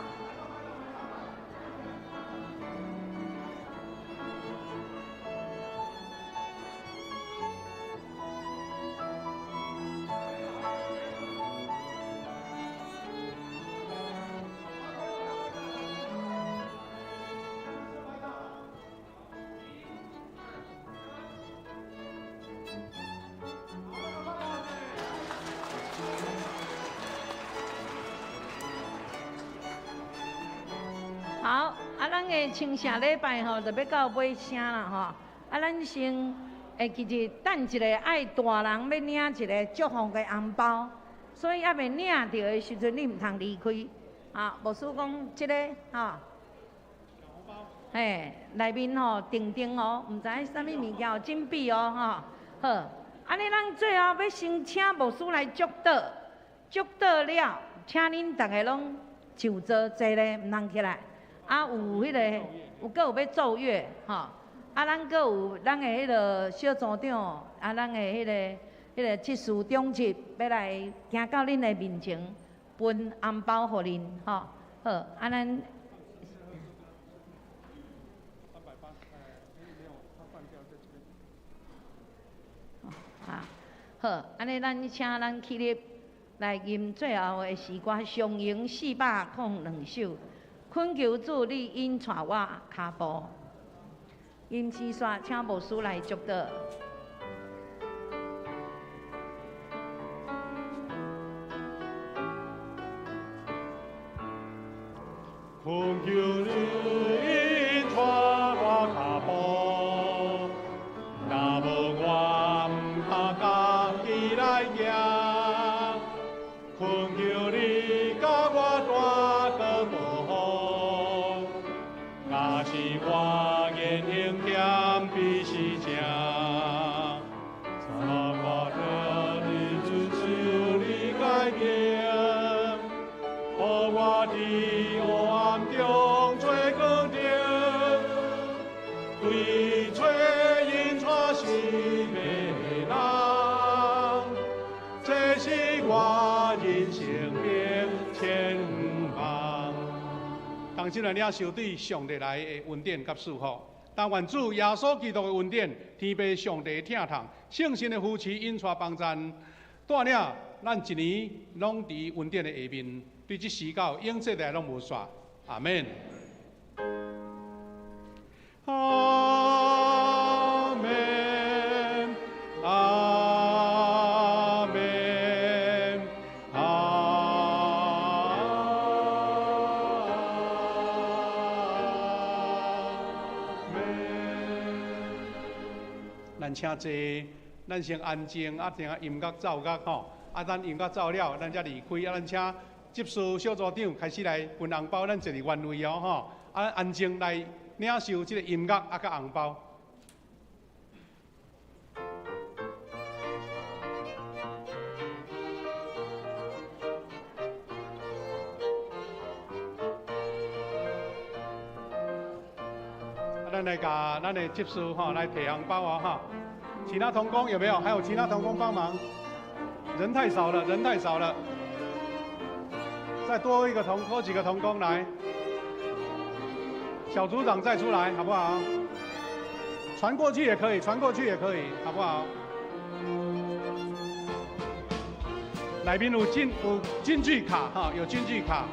好，啊，咱的清聖禮拜吼，就欲到尾聲啦吼。啊，咱先，其實等一下愛大人欲領一个祝福的紅包，所以猶未領著的時陣，你毋通離開。啊，牧師講這個吼，嘿，內面吼定定哦，毋知影啥物物件有準備哦吼。好，按呢咱最後欲先請牧師來祝禱，祝禱了，請恁逐个攏就坐坐咧，毋通起來。啊，有彼个，有閣有欲奏樂吼，啊，咱閣有咱的彼个小組長，啊，咱的彼个執事長執欲來行到恁的面前，分紅包予恁吼，好，啊，咱。啊，好，按呢咱請咱起立來吟最後的詩歌，上詠402首。懇求主你引帶我跤步。吟詩煞，請牧師來祝禱。懇求你引帶我跤步，若無我毋通家己來行。懇求你共我帶過保護，若是我言行欠比是正，查我著你遵守你誡命，予我佇黑暗中做光燈，對找引帶失迷的人，這是我人生命前望。同齐来领受對上帝來的恩典佮祝福。但願主耶穌基督的恩典、天父上帝的疼痛、聖神的扶持、引帶幫贊，帶領咱一年攏佇恩典的下面，對這時到永世來攏無煞。阿們。阿們，阿們，阿們。咱請坐，咱先安靜，啊，聽下音樂奏樂吼，啊，等音樂奏了，咱才離開。啊，咱請執事小組長開始來分紅包，咱坐佇原位哦吼，啊，安靜來領受這個音樂啊，佮紅包。啊，咱來共咱的執事吼來提紅包哦哈。其他同工有沒有？還有其他同工幫忙？人太少了，人太少了。再多一個同，多幾個同工來。小組長再出來，好不好？傳過去也可以，傳過去也可以，好不好？內面有金句卡哈，有金句卡。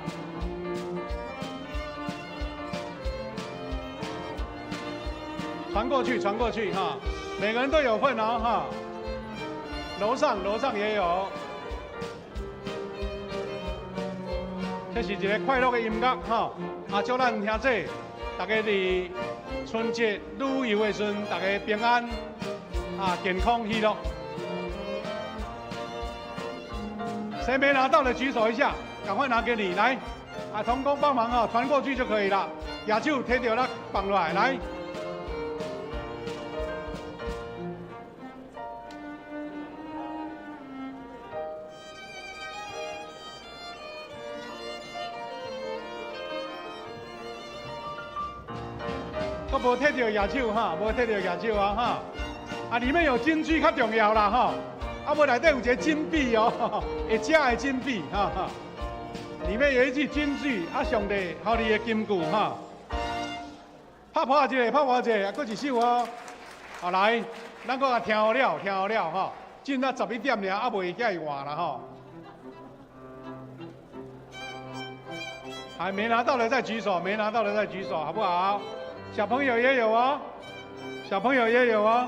傳過去，傳過去哈，每個人都有份哦哈。樓上，樓上也有。這是一個快樂的音樂哈，啊，祝咱兄弟大家佇春節旅遊的時陣，大家平安啊，健康喜樂。誰沒拿到的舉手一下，趕快拿給你來。啊，同工幫忙啊，傳過去就可以了。舉手提到了放落來，來。閣無提著舉手哈，無提著舉手啊哈！啊，裡面有金句較重要啦吼，啊，無內底有一個金幣哦，會食的金幣哈哈。裡面有一句金句，啊，上帝予你的金句哈。拍破一個，拍破一個，啊，閣一首哦。好來，咱閣共聽好了，聽好了吼。進到11點爾，啊，袂遐會晚啦吼。還沒拿到的再舉手，沒拿到的再舉手，好不好？小朋友也有哦，小朋友也有哦。